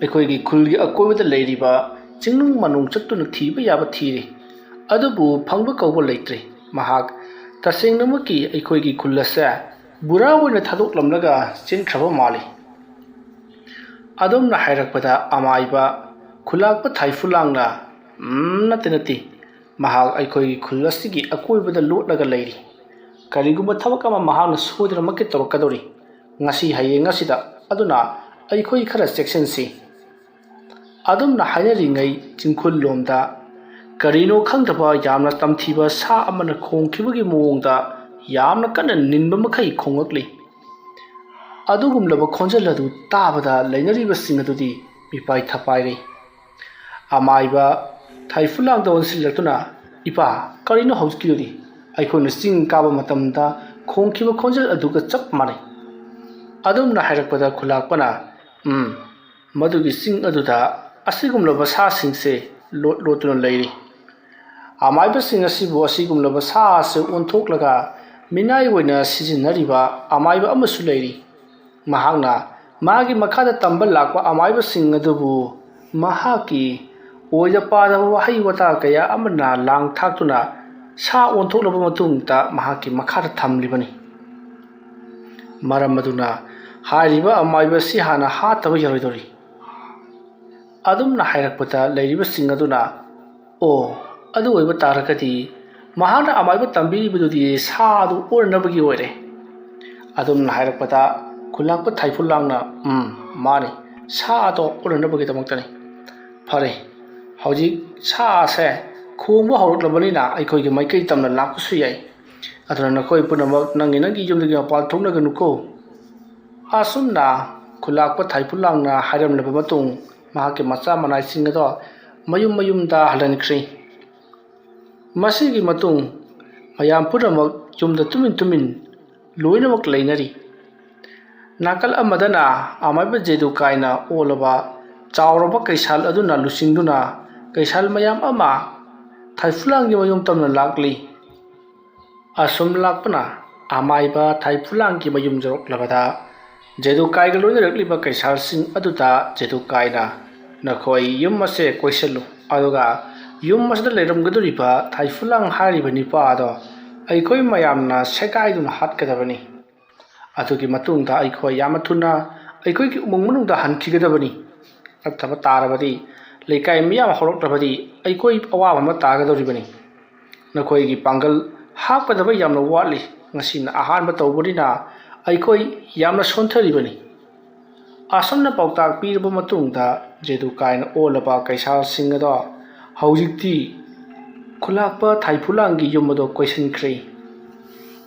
ꯑꯩꯈꯣꯏꯒꯤ ꯈꯨꯜꯒꯤ ꯑꯀꯣꯏꯕꯗ ꯂꯩꯔꯤꯕ ꯆꯤꯡꯅꯨꯡ ꯃꯥꯅꯨꯡ ꯆꯠꯇꯨꯅ ꯊꯤꯕ ꯌꯥꯕ ꯊꯤꯔꯦ, ꯑꯗꯨꯕꯨ ꯐꯪꯕ ꯀꯧꯕ ꯂꯩꯇ꯭ꯔꯦ꯫ ꯃꯍꯥꯛ ꯇꯁꯦꯡꯅꯃꯛꯀꯤ ꯑꯩꯈꯣꯏꯒꯤ ꯈꯨꯜ ꯑꯁꯦ ꯕꯨꯔꯥ ꯑꯣꯏꯅ ꯊꯥꯗꯣꯛꯂꯝꯂꯒ ꯆꯦꯟꯈ꯭ꯔꯕ ꯃꯥꯜꯂꯤ꯫" ꯑꯗꯨꯝꯅ ꯍꯥꯏꯔꯛꯄꯗ ꯑꯃꯥꯏꯕ ꯈꯨꯂꯥꯛꯄ ꯊꯥꯏꯐꯨꯂꯥꯡꯅ, "ꯎꯝ, ꯅꯠꯇꯦ, ꯅꯠꯇꯦ꯫ ꯃꯍꯥꯛ ꯑꯩꯈꯣꯏꯒꯤ ꯈꯨꯜ ꯑꯁꯤꯒꯤ ꯑꯀꯣꯏꯕꯗ ꯂꯣꯠꯂꯒ ꯂꯩꯔꯤ꯫ ꯀꯔꯤꯒꯨꯝꯕ ꯊꯕꯛ ꯑꯃ ꯃꯍꯥꯛꯅ ꯁꯣꯏꯗꯅꯃꯛꯀꯤ ꯇꯧꯔꯛꯀꯗꯧꯔꯤ꯫ ꯉꯁꯤ ꯍꯌꯦꯡ ꯑꯁꯤꯗ꯫ ꯑꯗꯨꯅ ꯑꯩꯈꯣꯏ ꯈꯔ ꯆꯦꯛꯁꯤꯟꯁꯤ꯫" ꯑꯗꯨꯝꯅ ꯍꯥꯏꯅꯔꯤꯉꯩ ꯆꯤꯡꯈꯨꯜ ꯂꯣꯝꯗ ꯀꯔꯤꯅꯣ ꯈꯪꯗꯕ ꯌꯥꯝꯅ ꯇꯝꯊꯤꯕ ꯁꯥ ꯑꯃꯅ ꯈꯣꯡꯈꯤꯕꯒꯤ ꯃꯑꯣꯡꯗ ꯌꯥꯝꯅ ꯀꯟꯅ ꯅꯤꯟꯕ ꯃꯈꯩ ꯈꯣꯡꯂꯛꯂꯤ꯫ ꯑꯗꯨꯒꯨꯝꯂꯕ ꯈꯣꯟꯖꯦꯜ ꯑꯗꯨ ꯇꯥꯕꯗ ꯂꯩꯅꯔꯤꯕꯁꯤꯡ ꯑꯗꯨꯗꯤ ꯃꯤꯄꯥꯏ ꯊꯄꯥꯏꯔꯦ꯫ ꯑꯃꯥꯏꯕ ꯊꯥꯏꯐꯨꯂꯥꯡꯗ ꯑꯣꯟꯁꯤꯜꯂꯛꯇꯨꯅ, "ꯏꯄꯥ, ꯀꯔꯤꯅꯣ ꯍꯧꯖꯤꯛꯀꯤꯗꯨꯗꯤ? ꯑꯩꯈꯣꯏꯅ ꯆꯤꯡ ꯀꯥꯕ ꯃꯇꯝꯗ ꯈꯣꯡꯈꯤꯕ ꯈꯣꯟꯖꯦꯜ ꯑꯗꯨꯒ ꯆꯞ ꯃꯥꯟꯅꯩ"꯫ ꯑꯗꯨꯝꯅ ꯍꯥꯏꯔꯛꯄꯗ ꯈꯨꯂꯥꯛꯄꯅ, "ꯎꯝ, ꯃꯗꯨꯒꯤ ꯆꯤꯡ ꯑꯗꯨꯗ ꯑꯁꯤꯒꯨꯝꯂꯕ ꯁꯥꯁꯤꯡꯁꯦ ꯂꯣꯠ ꯂꯣꯠꯇꯨꯅ ꯂꯩꯔꯤ꯫ ꯑꯃꯥꯏꯕꯁꯤꯡ ꯑꯁꯤꯕꯨ ꯑꯁꯤꯒꯨꯝꯂꯕ ꯁꯥ ꯑꯁꯤ ꯑꯣꯟꯊꯣꯛꯂꯒ ꯃꯤꯅꯥꯏ ꯑꯣꯏꯅ ꯁꯤꯖꯤꯟꯅꯔꯤꯕ ꯑꯃꯥꯏꯕ ꯑꯃꯁꯨ ꯂꯩꯔꯤ꯫ ꯃꯍꯥꯛꯅ ꯃꯥꯒꯤ ꯃꯈꯥꯗ ꯇꯝꯕ ꯂꯥꯛꯄ ꯑꯃꯥꯏꯕꯁꯤꯡ ꯑꯗꯨꯕꯨ ꯃꯍꯥꯛꯀꯤ ꯑꯣꯏꯗ ꯄꯥꯗꯕ ꯋꯥꯍꯩ ꯋꯥꯇꯥ ꯀꯌꯥ ꯑꯃꯅ ꯂꯥꯡ ꯊꯥꯛꯇꯨꯅ ꯁꯥ ꯑꯣꯟꯊꯣꯛꯂꯕ ꯃꯇꯨꯡꯗ ꯃꯍꯥꯛꯀꯤ ꯃꯈꯥꯗ ꯊꯝꯂꯤꯕꯅꯤ꯫ ꯃꯔꯝ ꯑꯗꯨꯅ ꯍꯥꯏꯔꯤꯕ ꯑꯃꯥꯏꯕ ꯑꯁꯤ ꯍꯥꯟꯅ ꯍꯥꯠꯇꯕ ꯌꯥꯔꯣꯏꯗꯧꯔꯤ"꯫ ꯑꯗꯨꯝꯅ ꯍꯥꯏꯔꯛꯄꯗ ꯂꯩꯔꯤꯕꯁꯤꯡ ꯑꯗꯨꯅ, "ꯑꯣ, ꯑꯗꯨ ꯑꯣꯏꯕ ꯇꯥꯔꯒꯗꯤ ꯃꯍꯥꯛꯅ ꯑꯃꯥꯏꯕ ꯇꯝꯕꯤꯔꯤꯕꯗꯨꯗꯤ ꯁꯥ ꯑꯗꯨ ꯑꯣꯟꯅꯅꯕꯒꯤ ꯑꯣꯏꯔꯦ"꯫ ꯑꯗꯨꯝꯅ ꯍꯥꯏꯔꯛꯄꯗ ꯈꯨꯂꯥꯛꯄ ꯊꯥꯏꯐꯨꯂꯥꯡꯅ, "ꯎꯝ, ꯃꯥꯅꯤ, ꯁꯥ ꯑꯗꯣ ꯑꯣꯟꯅꯅꯕꯒꯤꯗꯃꯛꯇꯅꯤ꯫ ꯐꯔꯦ, ꯍꯧꯖꯤꯛ ꯁꯥ ꯑꯁꯦ ꯈꯣꯡꯕ ꯍꯧꯔꯛꯂꯕꯅꯤꯅ ꯑꯩꯈꯣꯏꯒꯤ ꯃꯥꯏꯀꯩ ꯇꯝꯅ ꯂꯥꯛꯄꯁꯨ ꯌꯥꯏ꯫ ꯑꯗꯨꯅ ꯅꯈꯣꯏ ꯄꯨꯝꯅꯃꯛ ꯅꯪꯒꯤ ꯅꯪꯒꯤ ꯌꯨꯝꯗꯒꯤ ꯃꯄꯥꯟ ꯊꯣꯛꯅꯒꯅꯨꯀꯣ"꯫ ꯑꯁꯨꯝꯅ ꯈꯨꯂꯥꯛꯄ ꯊꯥꯏꯐꯨꯂꯥꯡꯅ ꯍꯥꯏꯔꯝꯂꯕ ꯃꯇꯨꯡ ꯃꯍꯥꯛꯀꯤ ꯃꯆꯥ ꯃꯅꯥꯏꯁꯤꯡ ꯑꯗꯣ ꯃꯌꯨꯝ ꯃꯌꯨꯝꯗ ꯍꯜꯍꯟꯈ꯭ꯔꯤ꯫ ꯃꯁꯤꯒꯤ ꯃꯇꯨꯡ ꯃꯌꯥꯝ ꯄꯨꯝꯅꯃꯛ ꯌꯨꯝꯗ ꯇꯨꯃꯤꯟ ꯇꯨꯃꯤꯟ ꯂꯣꯏꯅꯃꯛ ꯂꯩꯅꯔꯤ꯫ ꯅꯥꯀꯜ ꯑꯃꯗꯅ ꯑꯃꯥꯏꯕ ꯖꯦꯗꯨ ꯀꯥꯏꯅ ꯑꯣꯜꯂꯕ ꯆꯥꯎꯔꯕ ꯀꯩꯁꯥꯜ ꯑꯗꯨꯅ ꯂꯨꯆꯤꯡꯗꯨꯅ ꯀꯩꯁꯥꯜ ꯃꯌꯥꯝ ꯑꯃ ꯊꯥꯏꯐꯨꯂꯥꯡꯒꯤ ꯃꯌꯨꯝ ꯇꯝꯅ ꯂꯥꯛꯂꯤ꯫ ꯑꯁꯨꯝ ꯂꯥꯛꯄꯅ ꯑꯃꯥꯏꯕ ꯊꯥꯏꯐꯨꯂꯥꯡꯒꯤ ꯃꯌꯨꯝ ꯌꯧꯔꯛꯂꯕꯗ ꯖꯦꯗꯨ ꯀꯥꯏꯒ ꯂꯣꯏꯅꯔꯛꯂꯤꯕ ꯀꯩꯁꯥꯜꯁꯤꯡ ꯑꯗꯨꯗ ꯖꯦꯗꯨ ꯀꯥꯏꯅ, "ꯅꯈꯣꯏ ꯌꯨꯝ ꯑꯁꯦ ꯀꯣꯏꯁꯤꯜꯂꯨ, ꯑꯗꯨꯒ ꯌꯨꯝ ꯑꯁꯤꯗ ꯂꯩꯔꯝꯒꯗꯧꯔꯤꯕ ꯊꯥꯏꯐꯨꯂꯥꯡ ꯍꯥꯏꯔꯤꯕ ꯅꯤꯄꯥ ꯑꯗꯣ ꯑꯩꯈꯣꯏ ꯃꯌꯥꯝꯅ ꯁꯦꯒꯥꯏꯗꯨꯅ ꯍꯥꯠꯀꯗꯕꯅꯤ꯫ ꯑꯗꯨꯒꯤ ꯃꯇꯨꯡꯗ ꯑꯩꯈꯣꯏ ꯌꯥꯝꯅ ꯊꯨꯅ ꯑꯩꯈꯣꯏꯒꯤ ꯎꯃꯪ ꯃꯅꯨꯡꯗ ꯍꯟꯈꯤꯒꯗꯕꯅꯤ꯫ ꯅꯠꯇꯕ ꯇꯥꯔꯕꯗꯤ, ꯂꯩꯀꯥꯏ ꯃꯤꯌꯥꯝ ꯍꯧꯔꯛꯂꯕꯗꯤ ꯑꯩꯈꯣꯏ ꯑꯋꯥꯕ ꯑꯃ ꯇꯥꯒꯗꯧꯔꯤꯕꯅꯤ꯫ ꯅꯈꯣꯏꯒꯤ ꯄꯥꯡꯒꯜ ꯍꯥꯞꯀꯗꯕ ꯌꯥꯝꯅ ꯋꯥꯠꯂꯤ꯫ ꯉꯁꯤꯅ ꯑꯍꯥꯟꯕ ꯇꯧꯕꯅꯤꯅ ꯑꯩꯈꯣꯏ ꯌꯥꯝꯅ ꯁꯣꯟꯊꯔꯤꯕꯅꯤ"꯫ ꯑꯁꯨꯝꯅ ꯄꯥꯎꯇꯥꯛ ꯄꯤꯔꯕ ꯃꯇꯨꯡꯗ ꯖꯦꯗꯨꯀꯥꯏꯅ ꯑꯣꯜꯂꯕ ꯀꯩꯁꯥꯜꯁꯤꯡ ꯑꯗꯣ ꯍꯧꯖꯤꯛꯇꯤ ꯈꯨꯂꯥꯛꯄ ꯊꯥꯏꯐꯨꯂꯥꯡꯒꯤ ꯌꯨꯝ ꯑꯗꯣ ꯀꯣꯏꯁꯤꯟꯈ꯭ꯔꯦ꯫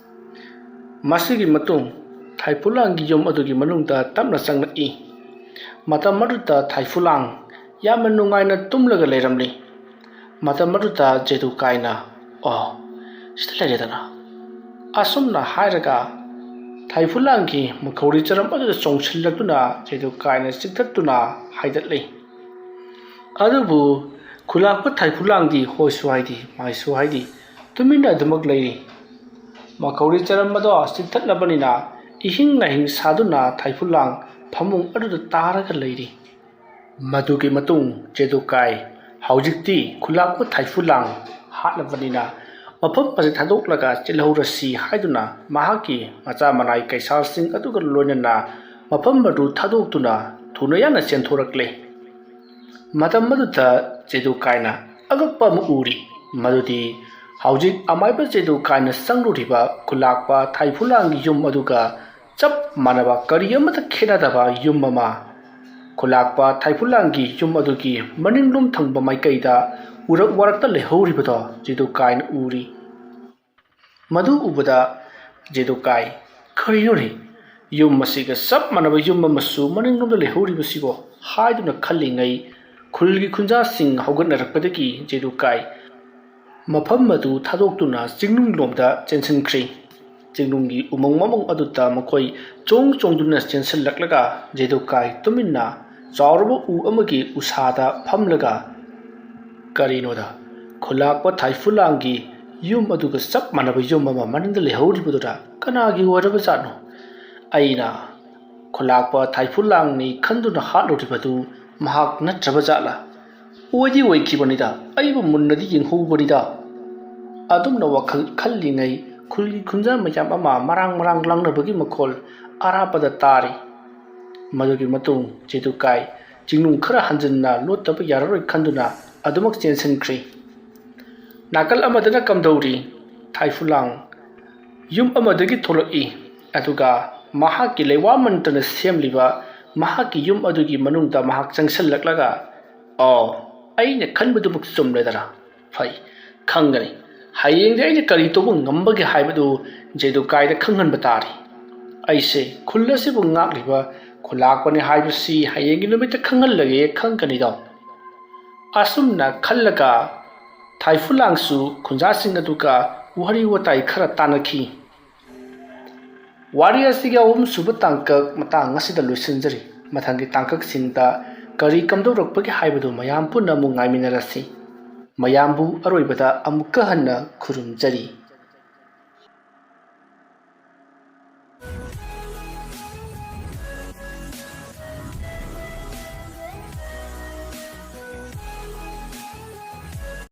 ꯃꯁꯤꯒꯤ ꯃꯇꯨꯡ ꯊꯥꯏꯐꯨꯂꯥꯡꯒꯤ ꯌꯨꯝ ꯑꯗꯨꯒꯤ ꯃꯅꯨꯡꯗ ꯇꯞꯅ ꯆꯪꯂꯛꯏ꯫ ꯃꯇꯝ ꯑꯗꯨꯗ ꯊꯥꯏꯐꯨꯂꯥꯡ ꯌꯥꯝꯅ ꯅꯨꯡꯉꯥꯏꯅ ꯇꯨꯝꯂꯒ ꯂꯩꯔꯝꯂꯤ꯫ ꯃꯇꯝ ꯑꯗꯨꯗ ꯖꯦꯗꯨꯀꯥꯏꯅ, "ꯑꯣ, ꯁꯤꯗ ꯂꯩꯔꯦꯗꯅ"꯫ ꯑꯁꯨꯝꯅ ꯍꯥꯏꯔꯒ ꯊꯥꯏꯐꯨꯂꯥꯡꯒꯤ ꯃꯈꯧꯔꯤ ꯆꯔꯝ ꯑꯗꯨꯗ ꯆꯣꯡꯁꯤꯜꯂꯛꯇꯨꯅ ꯖꯦꯗꯨꯀꯥꯏꯅ ꯆꯤꯛꯊꯠꯇꯨꯅ ꯍꯥꯏꯗꯠꯂꯤ꯫ ꯑꯗꯨꯕꯨ ꯈꯨꯂꯥꯛꯄ ꯊꯥꯏꯐꯨꯂꯥꯡꯗꯤ ꯍꯣꯏꯁꯨ ꯍꯥꯏꯗꯦ, ꯃꯥꯏꯁꯨ ꯍꯥꯏꯗꯦ, ꯇꯨꯃꯤꯟꯅ ꯑꯗꯨꯃꯛ ꯂꯩꯔꯤ꯫ ꯃꯈꯧꯔꯤ ꯆꯔꯝ ꯑꯗꯣ ꯆꯤꯛꯊꯠꯂꯕꯅꯤꯅ ꯏꯍꯤꯡ ꯅꯥꯍꯤꯡ ꯁꯥꯗꯨꯅ ꯊꯥꯏꯐꯨꯂꯥꯡ ꯐꯃꯨꯡ ꯑꯗꯨꯗ ꯇꯥꯔꯒ ꯂꯩꯔꯤ꯫ ꯃꯗꯨꯒꯤ ꯃꯇꯨꯡ ꯖꯦꯗꯨꯀꯥꯏ ꯍꯧꯖꯤꯛꯇꯤ ꯈꯨꯂꯥꯛꯄ ꯊꯥꯏꯐꯨꯂꯥꯡ ꯍꯥꯠꯂꯕꯅꯤꯅ ꯃꯐꯝ ꯑꯁꯤ ꯊꯥꯗꯣꯛꯂꯒ ꯆꯦꯜꯍꯧꯔꯁꯤ ꯍꯥꯏꯗꯨꯅ ꯃꯍꯥꯛꯀꯤ ꯃꯆꯥ ꯃꯅꯥꯏ ꯀꯩꯁꯥꯜꯁꯤꯡ ꯑꯗꯨꯒ ꯂꯣꯏꯅꯅ ꯃꯐꯝ ꯑꯗꯨ ꯊꯥꯗꯣꯛꯇꯨꯅ ꯊꯨꯅ ꯌꯥꯡꯅ ꯆꯦꯟꯊꯣꯔꯛꯂꯦ꯫ ꯃꯇꯝ ꯑꯗꯨꯗ ꯖꯦꯗꯨꯀꯥꯏꯅ ꯑꯉꯛꯄ ꯑꯃ ꯎꯔꯤ꯫ ꯃꯗꯨꯗꯤ ꯍꯧꯖꯤꯛ ꯑꯃꯥꯏꯕ ꯖꯦꯗꯨꯀꯥꯏꯅ ꯆꯪꯂꯨꯔꯤꯕ ꯈꯨꯂꯥꯛꯄ ꯊꯥꯏꯐꯨꯂꯥꯡꯒꯤ ꯌꯨꯝ ꯑꯗꯨꯒ ꯆꯞ ꯃꯥꯟꯅꯕ, ꯀꯔꯤ ꯑꯃꯠꯇ ꯈꯦꯠꯅꯗꯕ ꯌꯨꯝ ꯑꯃ ꯈꯨꯂꯥꯛꯄ ꯊꯥꯏꯐꯨꯂꯥꯡꯒꯤ ꯌꯨꯝ ꯑꯗꯨꯒꯤ ꯃꯅꯤꯡꯂꯣꯝ ꯊꯪꯕ ꯃꯥꯏꯀꯩꯗ ꯎꯔꯛ ꯋꯥꯔꯛꯇ ꯂꯩꯍꯧꯔꯤꯕꯗꯣ ꯖꯦꯗꯨꯀꯥꯏꯅ ꯎꯔꯤ꯫ ꯃꯗꯨ ꯎꯕꯗ ꯖꯦꯗꯨꯀꯥꯏ, "ꯀꯔꯤꯅꯣꯅꯦ? ꯌꯨꯝ ꯑꯁꯤꯒ ꯆꯞ ꯃꯥꯟꯅꯕ ꯌꯨꯝ ꯑꯃꯁꯨ ꯃꯅꯤꯡꯂꯣꯝꯗ ꯂꯩꯍꯧꯔꯤꯕꯁꯤꯕꯣ?" ꯍꯥꯏꯗꯨꯅ ꯈꯜꯂꯤꯉꯩ ꯈꯨꯜꯒꯤ ꯈꯨꯟꯖꯥꯁꯤꯡ ꯍꯧꯒꯠꯅꯔꯛꯄꯗꯒꯤ ꯖꯦꯗꯨꯀꯥꯏ ꯃꯐꯝ ꯑꯗꯨ ꯊꯥꯗꯣꯛꯇꯨꯅ ꯆꯤꯡꯅꯨꯡꯂꯣꯝꯗ ꯆꯦꯟꯁꯤꯟꯈ꯭ꯔꯤ꯫ ꯆꯤꯡꯅꯨꯡꯒꯤ ꯎꯃꯪ ꯃꯃꯪ ꯑꯗꯨꯗ ꯃꯈꯣꯏ ꯆꯣꯡ ꯆꯣꯡꯗꯨꯅ ꯆꯦꯟꯁꯤꯜꯂꯛꯂꯒ ꯖꯦꯗꯨꯀꯥꯏ ꯇꯨꯃꯤꯟꯅ ꯆꯥꯎꯔꯕ ꯎ ꯑꯃꯒꯤ ꯎꯁꯥꯗ ꯐꯝꯂꯒ, "ꯀꯔꯤꯅꯣꯗ, ꯈꯨꯂꯥꯛꯄ ꯊꯥꯏꯐꯨꯂꯥꯡꯒꯤ ꯌꯨꯝ ꯑꯗꯨꯒ ꯆꯞ ꯃꯥꯟꯅꯕ ꯌꯨꯝ ꯑꯃ ꯃꯅꯤꯡꯗ ꯂꯩꯍꯧꯔꯤꯕꯗꯨꯗ ꯀꯅꯥꯒꯤ ꯑꯣꯏꯔꯕꯖꯥꯠꯅꯣ? ꯑꯩꯅ ꯈꯨꯂꯥꯛꯄ ꯊꯥꯏꯐꯨꯂꯥꯡꯅꯤ ꯈꯟꯗꯨꯅ ꯍꯥꯠꯂꯨꯔꯤꯕꯗꯨ ꯃꯍꯥꯛ ꯅꯠꯇ꯭ꯔꯕ ꯖꯥꯠꯂꯥ? ꯑꯣꯏꯗꯤ ꯑꯣꯏꯈꯤꯕꯅꯤꯗ, ꯑꯩꯕꯨ ꯃꯨꯟꯅꯗꯤ ꯌꯦꯡꯍꯧꯕꯅꯤꯗ"꯫ ꯑꯗꯨꯝꯅ ꯋꯥꯈꯜ ꯈꯜꯂꯤꯉꯩ ꯈꯨꯜꯒꯤ ꯈꯨꯟꯖꯥ ꯃꯌꯥꯝ ꯑꯃ ꯃꯔꯥꯡ ꯃꯔꯥꯡ ꯂꯥꯡꯅꯕꯒꯤ ꯃꯈꯣꯜ ꯑꯔꯥꯞꯄꯗ ꯇꯥꯔꯤ꯫ ꯃꯗꯨꯒꯤ ꯃꯇꯨꯡ ꯖꯦꯗꯨꯀꯥꯏ ꯆꯤꯡꯅꯨꯡ ꯈꯔ ꯍꯟꯖꯤꯟꯅ ꯂꯣꯠꯇꯕ ꯌꯥꯔꯔꯣꯏ ꯈꯟꯗꯨꯅ ꯑꯗꯨꯃꯛ ꯆꯦꯟꯁꯤꯟꯈ꯭ꯔꯤ꯫ ꯅꯥꯀꯜ ꯑꯃꯗꯅ ꯀꯝꯗꯧꯔꯤ? ꯊꯥꯏꯐꯨꯂꯥꯡ ꯌꯨꯝ ꯑꯃꯗꯒꯤ ꯊꯣꯛꯂꯛꯏ, ꯑꯗꯨꯒ ꯃꯍꯥꯛꯀꯤ ꯂꯩꯋꯥ ꯃꯟꯇ꯭ꯔꯅ ꯁꯦꯝꯂꯤꯕ ꯃꯍꯥꯛꯀꯤ ꯌꯨꯝ ꯑꯗꯨꯒꯤ ꯃꯅꯨꯡꯗ ꯃꯍꯥꯛ ꯆꯪꯁꯤꯜꯂꯛꯂꯒ, "ꯑꯣ, ꯑꯩꯅ ꯈꯟꯕꯗꯨꯃꯛ ꯆꯨꯝꯂꯦꯗꯔꯥ? ꯐꯩ, ꯈꯪꯒꯅꯤ꯫ ꯍꯌꯦꯡꯗꯤ ꯑꯩꯅ ꯀꯔꯤ ꯇꯧꯕ ꯉꯝꯕꯒꯦ ꯍꯥꯏꯕꯗꯨ ꯖꯦꯗꯨꯀꯥꯏꯗ ꯈꯪꯍꯟꯕ ꯇꯥꯔꯤ꯫ ꯑꯩꯁꯦ ꯈꯨꯜ ꯑꯁꯤꯕꯨ ꯉꯥꯛꯂꯤꯕ ꯈꯨꯂꯥꯛꯄꯅꯤ ꯍꯥꯏꯕꯁꯤ ꯍꯌꯦꯡꯒꯤ ꯅꯨꯃꯤꯠꯇ ꯈꯪꯍꯜꯂꯒꯦ, ꯈꯪꯒꯅꯤꯗꯣ?" ꯑꯁꯨꯝꯅ ꯈꯜꯂꯒ ꯊꯥꯏꯐꯨꯂꯥꯡꯁꯨ ꯈꯨꯟꯖꯥꯁꯤꯡ ꯑꯗꯨꯒ ꯋꯥꯔꯤ ꯋꯥꯇꯥꯏ ꯈꯔ ꯇꯥꯟꯅꯈꯤ꯫ ꯋꯥꯔꯤ ꯑꯁꯤꯒꯤ ꯑꯍꯨꯝꯁꯨꯕ ꯇꯥꯡꯀꯛ ꯃꯇꯥꯡ ꯑꯁꯤꯗ ꯂꯣꯏꯁꯤꯟꯖꯔꯤ꯫ ꯃꯊꯪꯒꯤ ꯇꯥꯡꯀꯛꯁꯤꯡꯗ ꯀꯔꯤ ꯀꯝꯗꯧꯔꯛꯄꯒꯦ ꯍꯥꯏꯕꯗꯨ ꯃꯌꯥꯝ ꯄꯨꯟꯅ ꯑꯃꯨꯛ ꯉꯥꯏꯃꯤꯟꯅꯔꯁꯤ꯫ ꯃꯌꯥꯝꯕꯨ ꯑꯔꯣꯏꯕꯗ ꯑꯃꯨꯛꯀ ꯍꯟꯅ ꯈꯨꯔꯨꯝꯖꯔꯤ꯫